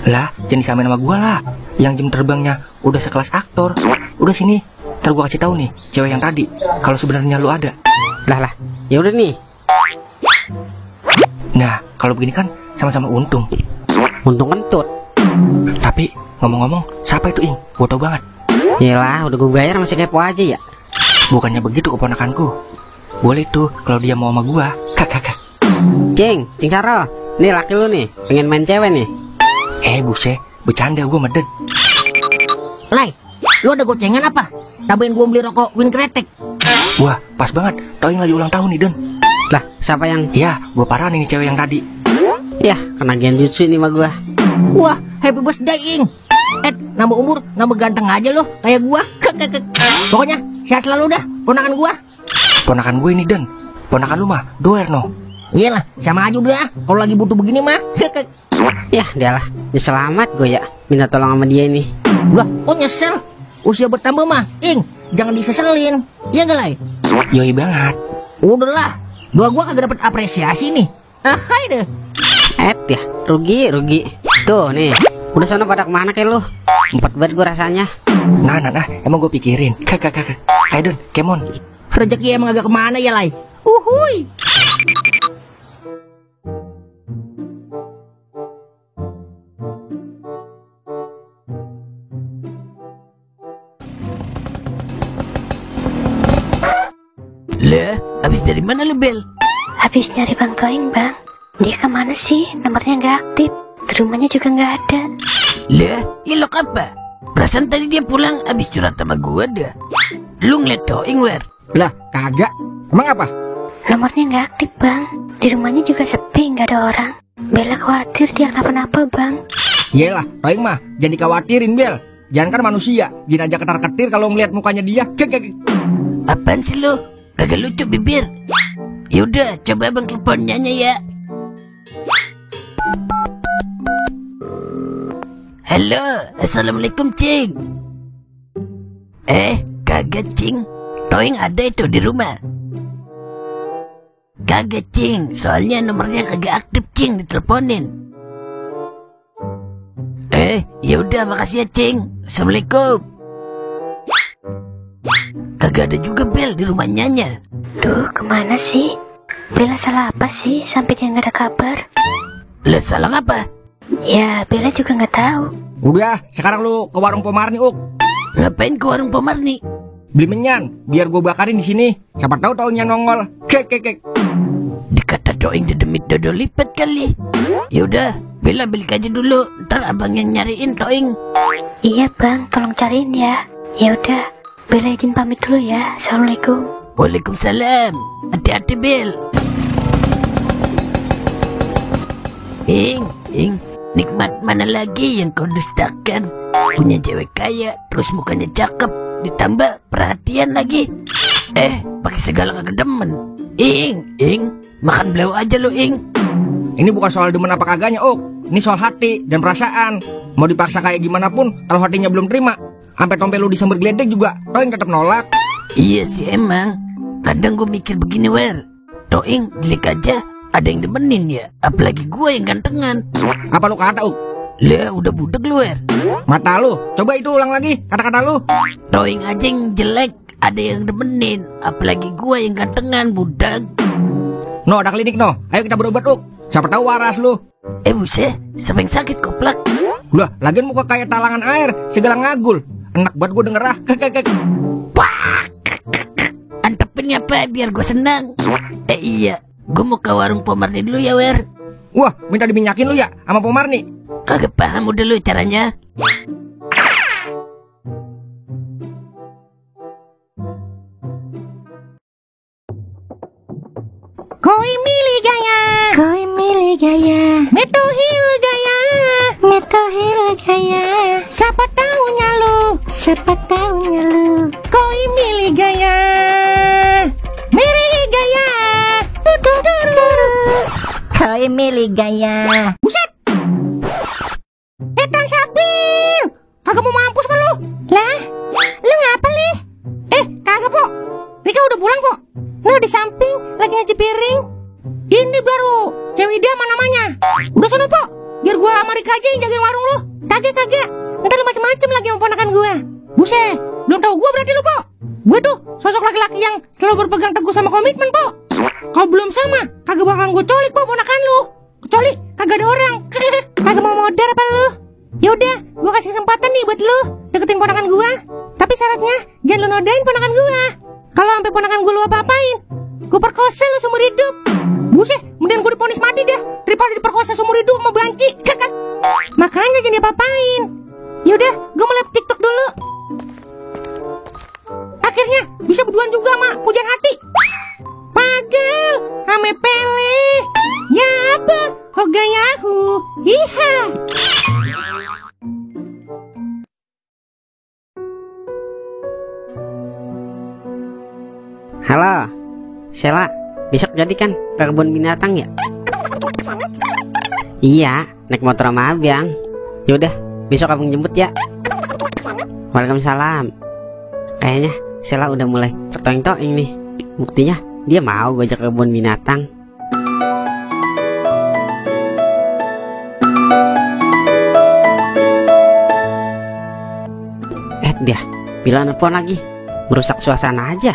Lah, jangan disamain sama gua lah. Yang jam terbangnya udah sekelas aktor. Udah sini, ntar gua kasih tahu nih cewek yang tadi kalau sebenarnya lu ada. Lah, ya udah nih. Nah, kalau begini kan sama-sama untung. Untung kentut. Tapi ngomong-ngomong, siapa itu, Ing? Gua tau banget. Yalah, udah gue bayar masih kepo aja ya. Bukannya begitu keponakanku. Boleh tuh kalau dia mau sama gua. Kakak. Cing Saro, nih laki lu nih, pengen main cewek nih. Buset, bercanda gua medet. Lai, lu ada gocengan apa? Tambahin gua beli rokok Win Kretek. Wah, pas banget. Toing lagi ulang tahun nih, Den. Lah, siapa yang... Ya, gua parahin ini cewek yang tadi. Yah, kena genjutsu ini mah gua. Wah, happy birthday, Ing. Nambah umur, nambah ganteng aja lo, kayak gua. Pokoknya, sehat selalu dah, ponakan gua. Ponakan gue ini, Den. Ponakan lu mah, doer no. Iyalah, sama aja udah. Kalau lagi butuh begini mah. Yah, dialah. Nyesel amat gue ya, minta tolong sama dia ini. Lah, kok nyesel? Usia bertambah mah, Ing, jangan diseselin. Iya gak, Lai? Yoi banget. Udahlah, doa gua kagak dapet apresiasi nih. Hai deh. Ya, rugi. Tuh nih, udah sono pada kemana kayak lu? Empat banget gue rasanya. Nah, emang gue pikirin. Kak. Ayo, Den, kemon. Rezeki emang agak kemana ya, Lai? Uhuy. Lah, habis dari mana lu, Bel? Habis nyari Bang Toing, Bang. Dia kemana sih? Nomornya nggak aktif. Di rumahnya juga nggak ada. Lah, ilok apa? Perasaan tadi dia pulang habis curhat sama gua dah. Lu ngeliat Toing, Wer? Lah, kagak. Emang apa? Nomornya nggak aktif, Bang. Di rumahnya juga sepi, nggak ada orang. Bella khawatir dia kenapa-napa, Bang. Yelah, Toing mah jangan dikhawatirin, Bel. Jangan kan manusia, jin aja ketar-ketir kalau ngeliat mukanya dia. Apaan sih lu? Kagak lucu bibir. Yaudah, coba abang telepon Nyanya ya. Halo, assalamualaikum, Cing. Kagak, Cing. Toing ada itu di rumah. Kagak, Cing. Soalnya nomornya kagak aktif, Cing, diteleponin. Yaudah, makasih ya, Cing. Assalamualaikum. Kagak ada juga Bel di rumah Nyanya. Duh, kemana sih? Bella salah apa sih sampai dia nggak ada kabar? Lah, salah apa? Ya, Bella juga nggak tahu. Udah, sekarang lu ke warung Pomarni, Uk. Ngapain ke warung Pomarni? Beli menyan, biar gue bakarin di sini. Siapa tahu Toingnya nongol. Dikata Toing dedemit dodol lipat kali. Yaudah, Bella beli aja dulu. Ntar abang yang nyariin Toing. Iya, Bang, tolong cariin ya. Ya udah, Bella izin pamit dulu ya. Assalamualaikum. Waalaikumsalam. Hati-hati, Bel. Ing, nikmat mana lagi yang kau dustakan? Punya cewek kaya, terus mukanya cakep, ditambah perhatian lagi. Pakai segala kagak demen. Ing, makan beliau aja lo, Ing. Ini bukan soal demen apa kagaknya, Uk. Ini soal hati dan perasaan. Mau dipaksa kayak gimana pun, kalau hatinya belum terima, sampai tompel lu disambar geledek juga, Toing tetap nolak. Iya sih emang. Kadang gue mikir begini, Wer. Toing delik aja ada yang demenin ya, apalagi gue yang gantengan. Apa lu kata, Uk? Lah, udah budek lu, Wer. Mata lu, coba itu ulang lagi kata-kata lu. Toing aja yang jelek ada yang demenin, apalagi gue yang gantengan, budak. No, ada klinik, no. Ayo kita berobat, Uk. Siapa tahu waras lu. Buset, siapa yang sakit koplak? Lah, lagian muka kayak talangan air, segala ngagul. Enak banget gue denger ah. Pak, antepin apa biar gue senang. Iya, gue mau ke warung Pomarni dulu ya, Wer. Wah, minta diminyakin lu ya sama Pomarni. Kagak paham udah lu caranya. Koi milih gaya, koi milih gaya, metohil gaya, metohil gaya. Siapa taunya lu, siapa taunya lu. Koi milih gaya, milih gaya, koi milih gaya. Buset, Etan Sabil, kagak mau mampus kan lu? Lah, lu ngapa lih? Kagak po, Rika udah pulang po. Nah, di samping lagi ngaji piring. Ini baru cewek dia mana namanya. Udah sono po, biar gua sama Rika aja yang jagain warung lu. Kagak. Ntar lu macem-macem lagi sama ponakan gua. Buset, belum tahu gua berarti lu po. Gue tuh sosok laki-laki yang selalu berpegang teguh sama komitmen po. Kalau belum sama, kagak bakalan gua colik po ponakan lu. Kecuali kagak ada orang. Kagak mau modar apa lu? Yaudah, gua kasih kesempatan nih buat lu deketin ponakan gua. Tapi syaratnya jangan lu nodain ponakan gua. Kalau sampai ponakan gue lu apa-apain, gue perkosa lu seumur hidup. Buset, kemudian gue diponis mati dah daripada diperkosa seumur hidup sama banci. Makanya jangan diapa-apain. Yaudah, gue mau live TikTok dulu. Akhirnya bisa berduaan juga sama pujian hati. Pagel, ame pele. Ya apa? Ho gaya Halo, Sela, besok jadi kan ke kebun binatang ya? Iya, naik motor sama abang. Yaudah, besok abang jemput ya. Waalaikumsalam. Kayaknya Sela udah mulai tertoing-toing nih. Buktinya dia mau gue ajak ke kebun binatang. Dia bilang nelfon lagi, merusak suasana aja.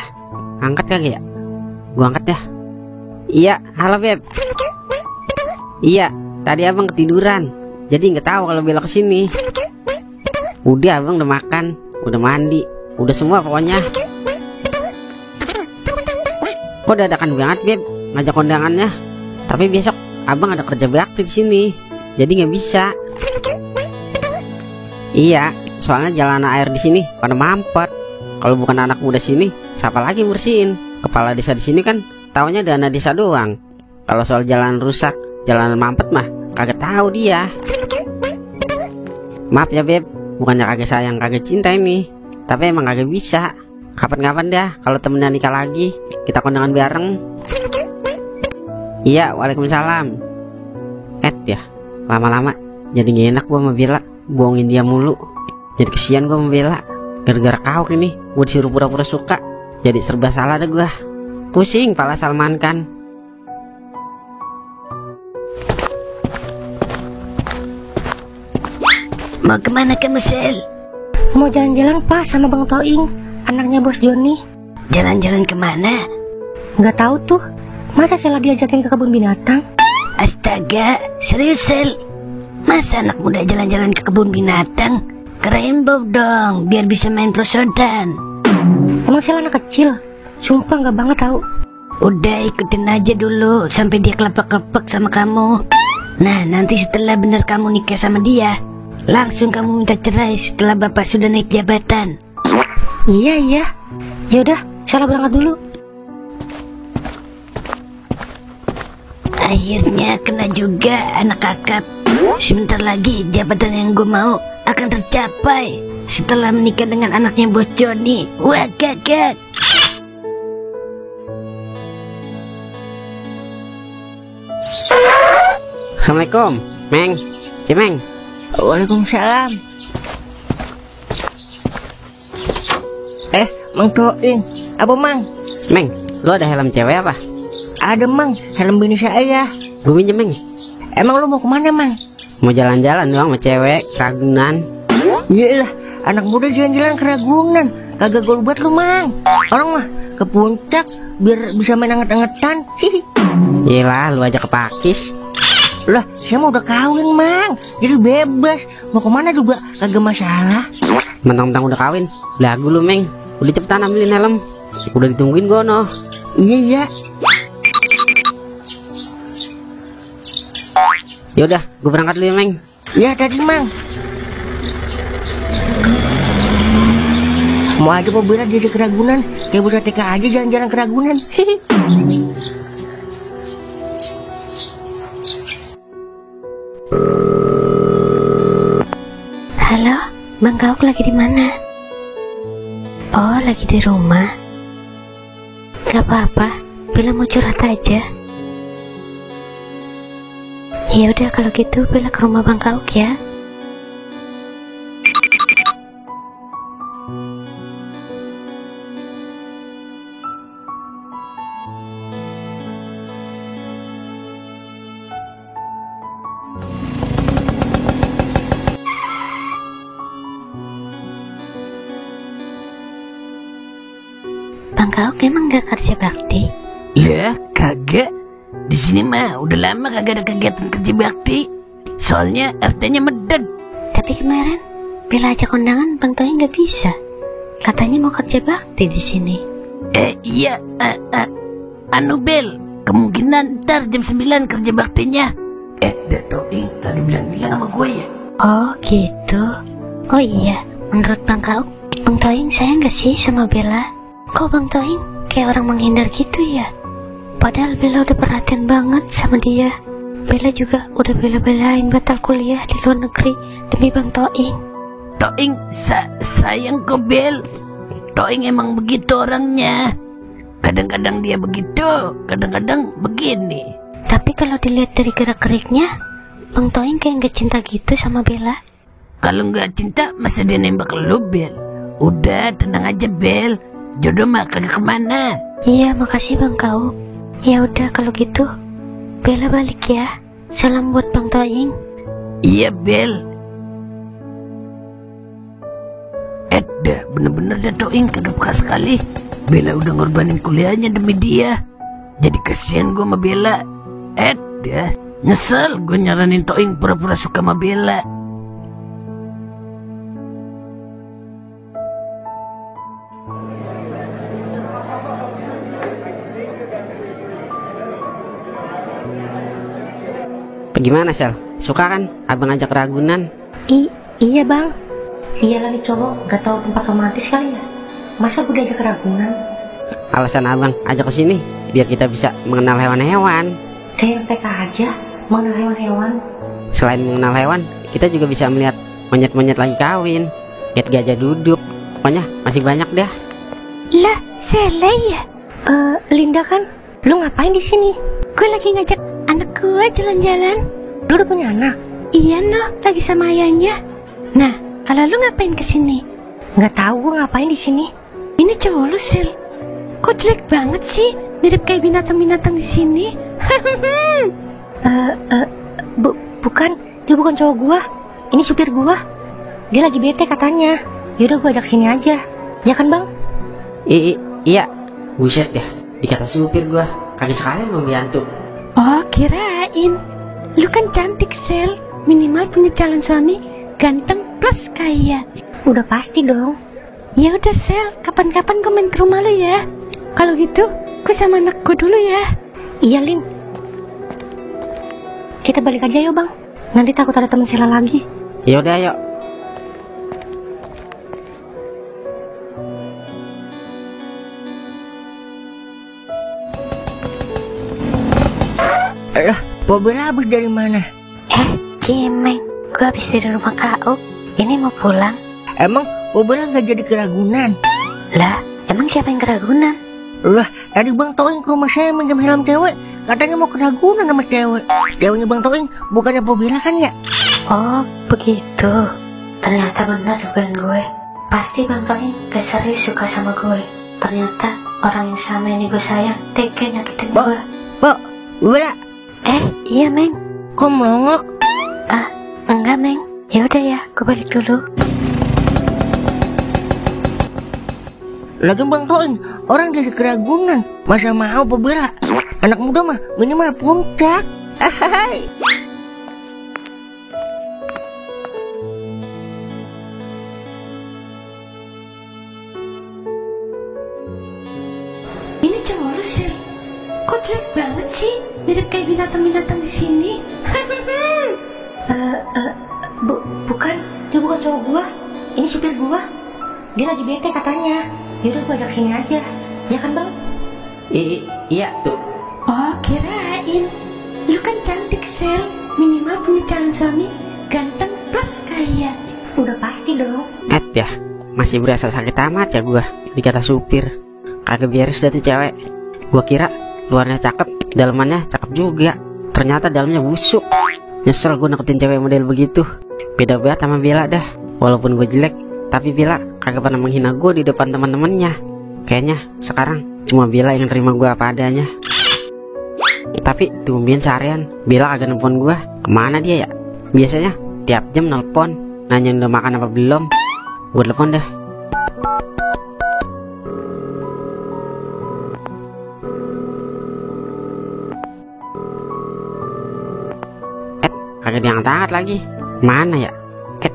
Angkat kagak ya? Gua angkat dah. Iya, halo Beb. Iya, tadi abang ketiduran, jadi nggak tahu kalau belok ke sini. Udah, abang udah makan, udah mandi, udah semua pokoknya. Kok dadakan banget Beb ngajak kondangannya? Tapi besok abang ada kerja bakti di sini, jadi nggak bisa. Iya, soalnya jalanan air di sini pada mampet. Kalau bukan anak muda sini, siapa lagi bersihin? Kepala desa di sini kan taunya dana desa doang. Kalau soal jalan rusak, jalanan mampet mah kagak tahu dia. Maaf ya Beb, bukannya kagak sayang kagak cinta ini, tapi emang kagak bisa. Kapan-kapan dah kalau temennya nikah lagi, kita kondangan bareng. Iya, waalaikumsalam. Ya, lama-lama jadi gak enak gua sama Bella, bohongin dia mulu. Jadi kesian gua sama Bella. Gara-gara kau ini gue disuruh pura-pura suka, jadi serba salah dah gue. Pusing pala Salman kan. Mau kemana kamu, Sel? Mau jalan-jalan Pak sama Bang Toing, anaknya Bos Joni. Jalan-jalan kemana? Nggak tahu tuh, masa Sela diajakin ke kebun binatang? Astaga, serius Sel? Masa anak muda jalan-jalan ke kebun binatang? Ke Rainbow dong, biar bisa main prosodan. Emang Sela anak kecil? Sumpah nggak banget tahu. Udah ikutin aja dulu sampai dia kelepek-kelepek sama kamu. Nah, nanti setelah benar kamu nikah sama dia, langsung kamu minta cerai setelah bapak sudah naik jabatan. Iya. Yaudah, Sela berangkat dulu. Akhirnya kena juga anak kakap. Sebentar lagi jabatan yang gue mau akan tercapai setelah menikah dengan anaknya Bos Joni. Wah, gagak. Assalamualaikum, Meng, Cimeng. Waalaikumsalam. Mang Toing, apa Mang? Meng, lu ada helm cewek apa? Ada Mang, helm bini saya. Gue minjem Meng. Emang lu mau kemana Mang? Mau jalan-jalan doang sama cewek, Ragunan. Iyalah, anak muda jalan-jalan ke Ragunan, kagak gol buat lu Mang. Orang mah ke puncak biar bisa main anget-angetan. Yelah, lu aja ke Pakis. Lah, saya mau udah kawin Mang, jadi bebas. Mau kemana juga kagak masalah. Mentang-mentang udah kawin, lagu lu Meng. Udah cepetan ambilin helm, udah ditungguin gono. Iya. Yaudah, gue berangkat dulu ya Meng. Ya tadi Mang. Mau aja mau berat dia ke Ragunan, kayak bocah TK aja jalan-jalan ke Ragunan. Halo, Bang Gauk lagi di mana? Oh, lagi di rumah. Gak apa-apa, Bella mau curhat aja. Ya udah kalau gitu Bella ke rumah Bang Gauk ya. Bang Gauk emang gak kerja bakti? Ya kagak. Di sini mah udah lama kagak ada kegiatan kerja bakti. Soalnya RT-nya medad. Tapi kemarin Bella ajak kondangan Bang Toing gak bisa. Katanya mau kerja bakti di sini. Iya, anu Bel, kemungkinan ntar jam 9 kerja baktinya. Toing tadi bilang sama gue ya. Oh gitu. Oh iya, menurut Bang Gauk, Bang Toing sayang gak sih sama Bella? Kok Bang Toing kayak orang menghindar gitu ya? Padahal Bella udah perhatian banget sama dia. Bella juga udah bela-belain batal kuliah di luar negeri demi Bang Toing. Toing sayang kok Bel. Toing emang begitu orangnya. Kadang-kadang dia begitu, kadang-kadang begini. Tapi kalau dilihat dari gerak-geriknya, Bang Toing kayak nggak cinta gitu sama Bella. Kalau nggak cinta, masa dia nembak lu, Bel? Udah, tenang aja, Bel. Jodoh mah kagak kemana. Iya, makasih Bang Kau. Ya udah kalau gitu, Bella balik ya. Salam buat Bang Toing. Iya, Bel. Dah, bener-bener dah Toing kagak peka sekali. Bella udah ngorbanin kuliahnya demi dia. Jadi kasihan gue sama Bella. Dah, nyesel gue nyaranin Toing pura-pura suka sama Bella. Gimana Sel? Suka kan abang ajak Ragunan? Iya bang. Iyalah nih cowok gak tahu tempat romantis kali ya. Masa gue diajak ke Ragunan? Alasan abang ajak ke sini biar kita bisa mengenal hewan-hewan. Kayak TK aja mengenal hewan-hewan. Selain mengenal hewan, kita juga bisa melihat monyet-monyet lagi kawin, lihat gajah duduk. Pokoknya masih banyak dah. Lah, Sela ya? Linda kan? Lu ngapain di sini? Gue lagi ngajak anak gue jalan-jalan. Lu udah punya anak? Iya noh, lagi sama ayahnya. Nah, kalau lu ngapain kesini? Nggak tahu gue ngapain di sini. Ini cowok lu, Sel. Kok jelek banget sih? Mirip kayak binatang-binatang di sini. Bukan, dia bukan cowok gua. Ini supir gua. Dia lagi bete katanya. Yaudah gua ajak sini aja. Ya kan bang? Iya. Buset dah, dikata supir gua. Kaki sekalian membantu. Oh, kirain. Lu kan cantik, Sel. Minimal punya calon suami ganteng plus kaya. Udah pasti dong. Ya udah, Sel. Kapan-kapan gue main ke rumah lu ya. Kalau gitu, gue sama anak gue dulu ya. Iya, Lin. Kita balik aja yuk, Bang. Nanti takut ada teman Sela lagi. Ya udah, yuk. Po Bella habis dari mana? Cimeng, gue habis dari rumah Kak. Ini mau pulang. Emang Po Bella nggak jadi ke Ragunan? Lah, emang siapa yang ke Ragunan? Lah, tadi Bang Toing ke rumah saya minjem helm cewek. Katanya mau ke Ragunan sama cewek. Ceweknya Bang Toing bukannya Po Bella kan ya? Oh, begitu. Ternyata benar dugaan gue. Pasti Bang Toing gak serius suka sama gue. Ternyata orang yang sama ini gue sayang tega nyakitin gue. Po Bella. Iya, Meng. Kok melongok? Enggak, Meng. Ya udah ya, gue balik dulu. Lagi Bang Toing, orang dari Keragunan, masa mau Po Bella? Anak muda mah minimal puncak. Hai. Ini cowok lu, Sel. Kok jelek banget sih? Mirip kayak binatang-binatang di sini. Bukan, dia bukan cowok gua. Ini supir gua. Dia lagi bete katanya. Yaudah gua ajak sini aja. Ya kan bang? Iya tuh. Oh, kirain. Lu kan cantik, Sel. Minimal punya calon suami ganteng plus kaya. Udah pasti dong. Ya, masih berasa sakit amat ya gua dikata supir. Kagak beres dah tuh cewek. Gua kira luarnya cakep, dalamannya cakep juga. Ternyata dalamnya busuk. Nyesel gue nakutin cewek model begitu. Beda banget sama Bella dah. Walaupun gue jelek, tapi Bella kagak pernah menghina gue di depan teman-temannya. Kayaknya sekarang cuma Bella yang terima gue apa adanya. Tapi tumben seharian Bella kagak nelfon gue. Kemana dia ya? Biasanya tiap jam nelpon, nanya udah makan apa belum. Gue telepon dah. Kagak diangkat-angkat lagi. Mana ya?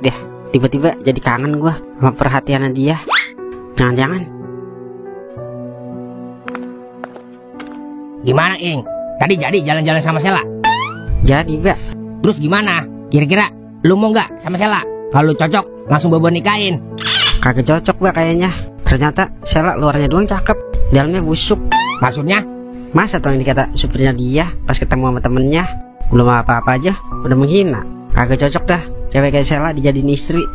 Deh, tiba-tiba jadi kangen gua sama perhatiannya dia. Jangan-jangan. Gimana, Ing? Tadi jadi jalan-jalan sama Sela? Jadi, Mbak. Terus gimana? Kira-kira lu mau nggak sama Sela? Kalau cocok, langsung bawa nikahin. Kagak cocok, Mbak, kayaknya. Ternyata Sela luarnya doang cakep, dalamnya busuk. Maksudnya? Masa tuh yang dikata supirnya dia pas ketemu sama temennya belum apa-apa aja udah menghina. Kagak cocok dah cewek kayak Sela dijadiin istri.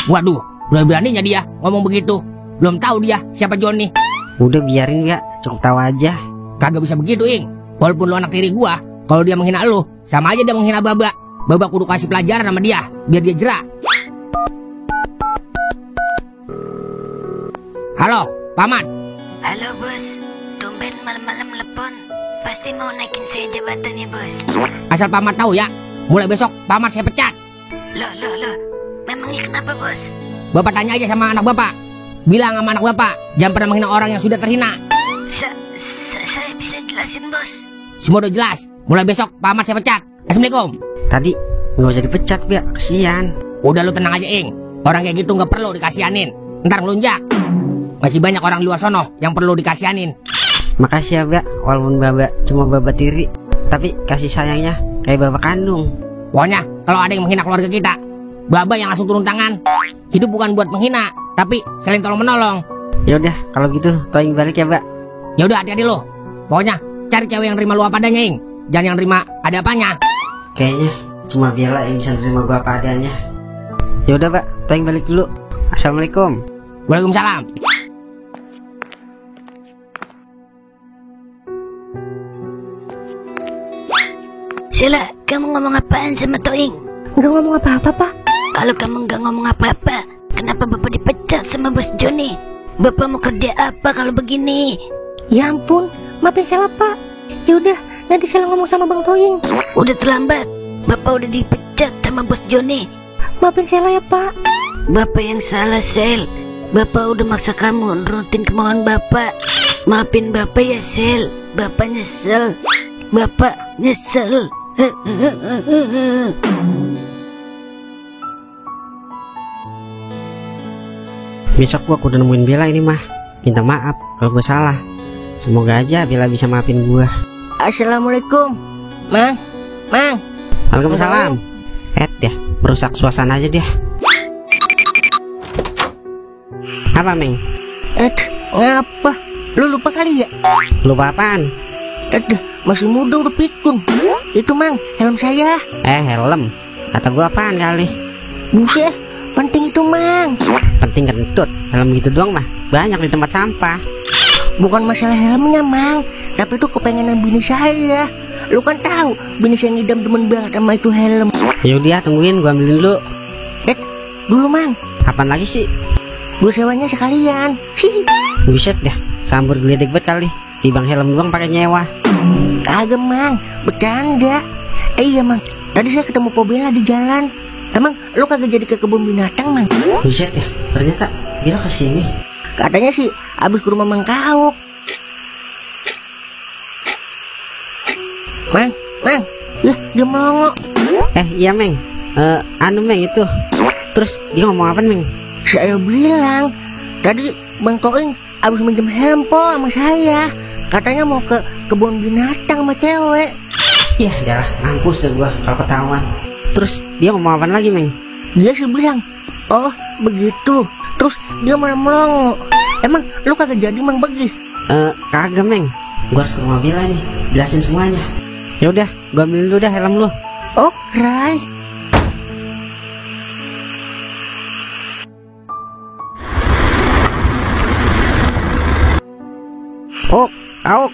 Waduh, berani-beraninya dia ngomong begitu. Belum tahu dia siapa Johnny. Udah biarin ya, cukup tahu aja. Kagak bisa begitu, Ing. Walaupun lu anak tiri gua, kalau dia menghina lu, sama aja dia menghina Baba. Baba kudu kasih pelajaran sama dia, biar dia jerak. Halo, Paman. Halo bos, tumben malam-malam telepon. Pasti mau naikin saya jabatannya bos. Asal Paman tahu ya, mulai besok Paman saya pecat. Loh, memangnya kenapa bos? Bapak tanya aja sama anak Bapak. Bilang sama anak Bapak, jangan pernah menghina orang yang sudah terhina. Saya bisa jelasin bos. Semua udah jelas, mulai besok Paman saya pecat. Assalamualaikum. Tadi nggak usah dipecat, Bia, kesian. Udah lu tenang aja, Ing. Orang kayak gitu nggak perlu dikasihanin. Ntar ngelunjak. Masih banyak orang luar sono yang perlu dikasihanin. Makasih ya, Bia, walaupun Baba cuma Baba tiri, tapi kasih sayangnya kayak Baba kandung. Pokoknya kalau ada yang menghina keluarga kita, Baba yang langsung turun tangan. Hidup bukan buat menghina, tapi saling tolong menolong. Ya udah, kalau gitu Toing balik ya, Bak. Ya udah, hati-hati lo. Pokoknya cari cewek yang nerima lu apa adanya, Ing. Jangan yang nerima ada apanya. Kayaknya cuma Bella yang bisa nerima gua apa adanya. Ya udah, Pak, Toing balik dulu. Assalamualaikum. Waalaikumsalam. Sela, kamu ngomong apaan sama Toing? Nggak ngomong apa-apa, Pak. Kalau kamu nggak ngomong apa-apa, kenapa Bapak dipecat sama Bos Joni? Bapak mau kerja apa kalau begini? Ya ampun, maafin Sela, Pak. Ya udah, nanti Sela ngomong sama Bang Toing. Udah terlambat. Bapak udah dipecat sama Bos Joni. Maafin Sela ya, Pak. Bapak yang salah, Sel. Bapak udah maksa kamu nurutin kemauan Bapak. Maafin Bapak ya, Sel. Bapak nyesel. Bapak nyesel. Besok gua udah nemuin Bella ini, mah. Minta maaf kalau gua salah. Semoga aja Bella bisa maafin gua. Assalamualaikum, Mang. Waalaikumsalam. Ya, merusak suasana aja dia. Apa, Meng? Ngapa? Lu lupa kali ya? Lupa apaan? Masih muda udah pikun. Itu, Mang, helm saya. Helm? Kata gua apaan kali? Buset, penting itu, Mang. Penting kentut. Helm gitu doang mah banyak di tempat sampah. Bukan masalah helmnya, Mang, tapi itu kepengenan bini saya. Lu kan tahu, bini saya ngidam demen banget sama itu helm. Yaudah, tungguin, gua ambilin dulu. Dulu, Mang. Apaan lagi sih? Gua sewanya sekalian. Buset dah, sambur geledek banget kali. Tibang helm doang pakai nyewa. Kagak, Mang, bercanda. Iya, Mang, tadi saya ketemu Po Bella di jalan. Emang lu kagak jadi ke kebun binatang, Mang? Buset ya, ternyata Bella kesini. Katanya sih abis ke rumah Mang Kauk. Mang, ya dia melongo. Iya, Meng. Meng itu. Terus dia ngomong apa, Meng? Saya bilang tadi Bang Toing abis minjem helm po sama saya. Katanya mau ke kebun binatang sama cewek. Ya, dah mampus deh gua kalau ketahuan. Terus dia ngomong apa lagi, Meng? Dia sih bilang, oh begitu. Terus dia malah melongo. Emang lu kagak jadi, Mang, pergi? Kagak, Meng. Gua harus ke rumah Bella nih, jelasin semuanya. Ya udah, gua ambil dulu dah helm lu. Oke. Auk.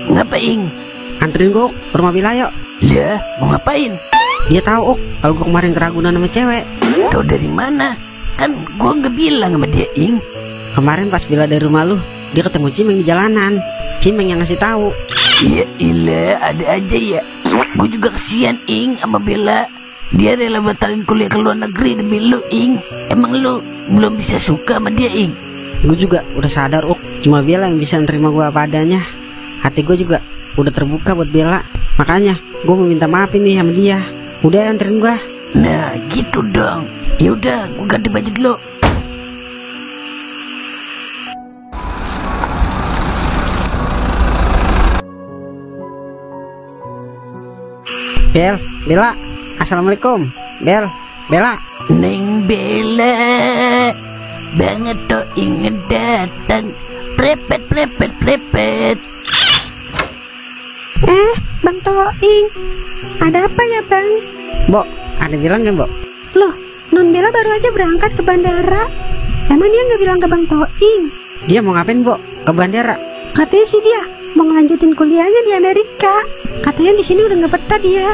Ngapain? Anterin gua ke rumah Bella yuk. Lah, mau ngapain? Dia tahu kalau gua kemarin keragunan sama cewek. Tahu dari mana? Kan gua nggak bilang sama dia, Ing. Kemarin pas Bella dari rumah lu, dia ketemu Cimeng di jalanan. Cimeng yang ngasih tahu. Iya, ada aja ya. Gue juga kesian, Ing, sama Bella. Dia rela batalin kuliah ke luar negeri demi lu, Ing. Emang lu belum bisa suka sama dia, Ing? Gue juga udah sadar, cuma Bella yang bisa nerima gue apa adanya. Hati gue juga udah terbuka buat Bella. Makanya gue mau minta maaf ini sama dia. Udah anterin gue. Nah gitu dong. Yaudah, gue ganti baju dulu. Bella, assalamualaikum. Bella. Neng Bella, banget tuh ingin datang. Prepet. Bang Toing, ada apa ya, Bang? Mbok, ada bilang gak, Mbok? Loh, Non Bella baru aja berangkat ke bandara. Emang dia nggak bilang ke Bang Toing? Dia mau ngapain, Bo? Ke bandara? Katanya sih dia mau ngelanjutin kuliahnya di Amerika. Katanya di sini udah nggak betah dia.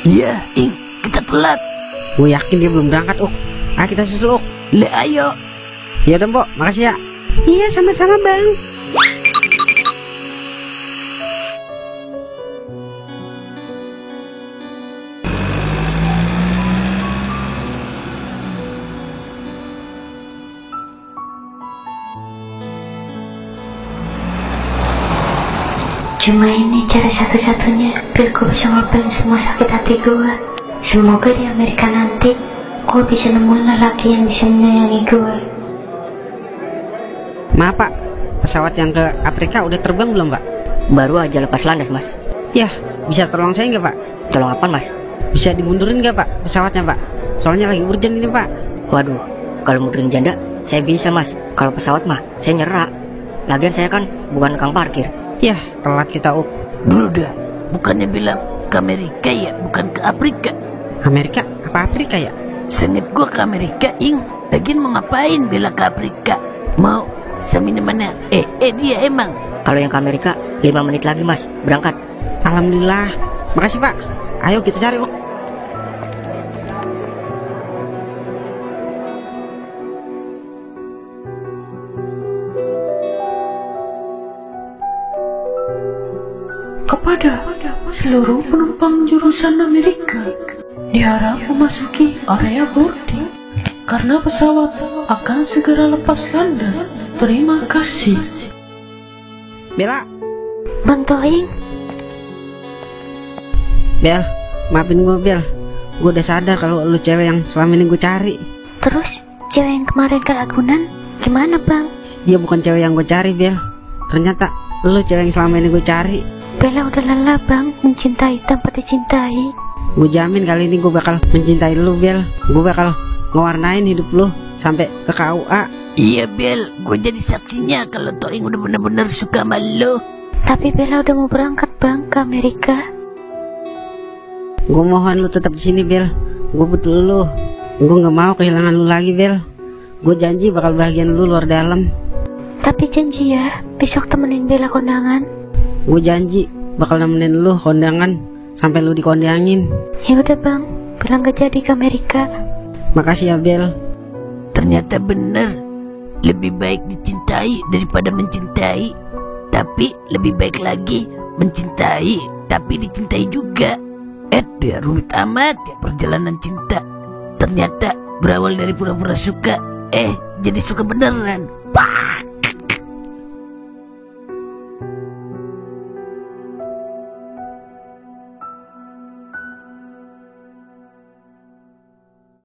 Iya, Ing, kita telat. Gue yakin dia belum berangkat, Uk. Ah, kita susul, Uk. Le, ayo. Ya udah, Bo, makasih ya. Iya, sama-sama Bang. Cuma ini cara satu-satunya biar gue bisa ngelupain semua sakit hati gue. Semoga di Amerika nanti gue bisa nemuin lelaki yang bisa menyayangi gue. Maaf, Pak. Pesawat yang ke Afrika udah terbang belum, Pak? Baru aja lepas landas, Mas. Ya, bisa tolong saya nggak, Pak? Tolong apa, Mas? Bisa dimundurin nggak, Pak, pesawatnya, Pak? Soalnya lagi urgent ini, Pak. Waduh, kalau mundurin janda, saya bisa, Mas. Kalau pesawat mah, saya nyerah. Lagian saya kan bukan tukang parkir. Yah, telat kita, Uk. Dulu dah, bukannya bilang ke Amerika ya, bukan ke Afrika. Amerika? Apa Afrika ya? Sengit gua ke Amerika, Ing. Lagian mau ngapain bela ke Afrika? Mau seminar mana? Dia emang. Kalau yang ke Amerika, 5 menit lagi, Mas. Berangkat. Alhamdulillah. Makasih, Pak. Ayo kita cari, Uk. Kepada seluruh penumpang jurusan Amerika, diharap memasuki area boarding karena pesawat akan segera lepas landas. Terima kasih. Bella. Bang Toing, Bel, maafin gue, Bel. Gue udah sadar kalau lu cewek yang selama ini gue cari. terus cewek yang kemarin ke Ragunan gimana Bang? Dia bukan cewek yang gue cari, Bel. Ternyata lu cewek yang selama ini gue cari. Bella udah lelah Bang mencintai tanpa dicintai. Gue jamin kali ini gue bakal mencintai lu, Bel. Gue bakal ngewarnain hidup lu sampai ke KUA. Iya, Bel, gue jadi saksinya kalau Toing udah bener-bener suka sama lo. Tapi Bella udah mau berangkat Bang ke Amerika. Gue mohon lu tetap di sini, Bel. Gue butuh lu. Gue nggak mau kehilangan lu lagi, Bel. Gue janji bakal bahagian lu luar dalam. Tapi janji ya, besok temenin Bella kondangan. Gue janji bakal nemenin lu kondangan sampai lu dikondangin. Ya udah Bang, bilang gak jadi ke Amerika. Makasih ya, Bel. Ternyata bener, lebih baik dicintai daripada mencintai. Tapi lebih baik lagi mencintai tapi dicintai juga. Dia rumit amat ya perjalanan cinta. Ternyata berawal dari pura-pura suka, jadi suka beneran. Pak.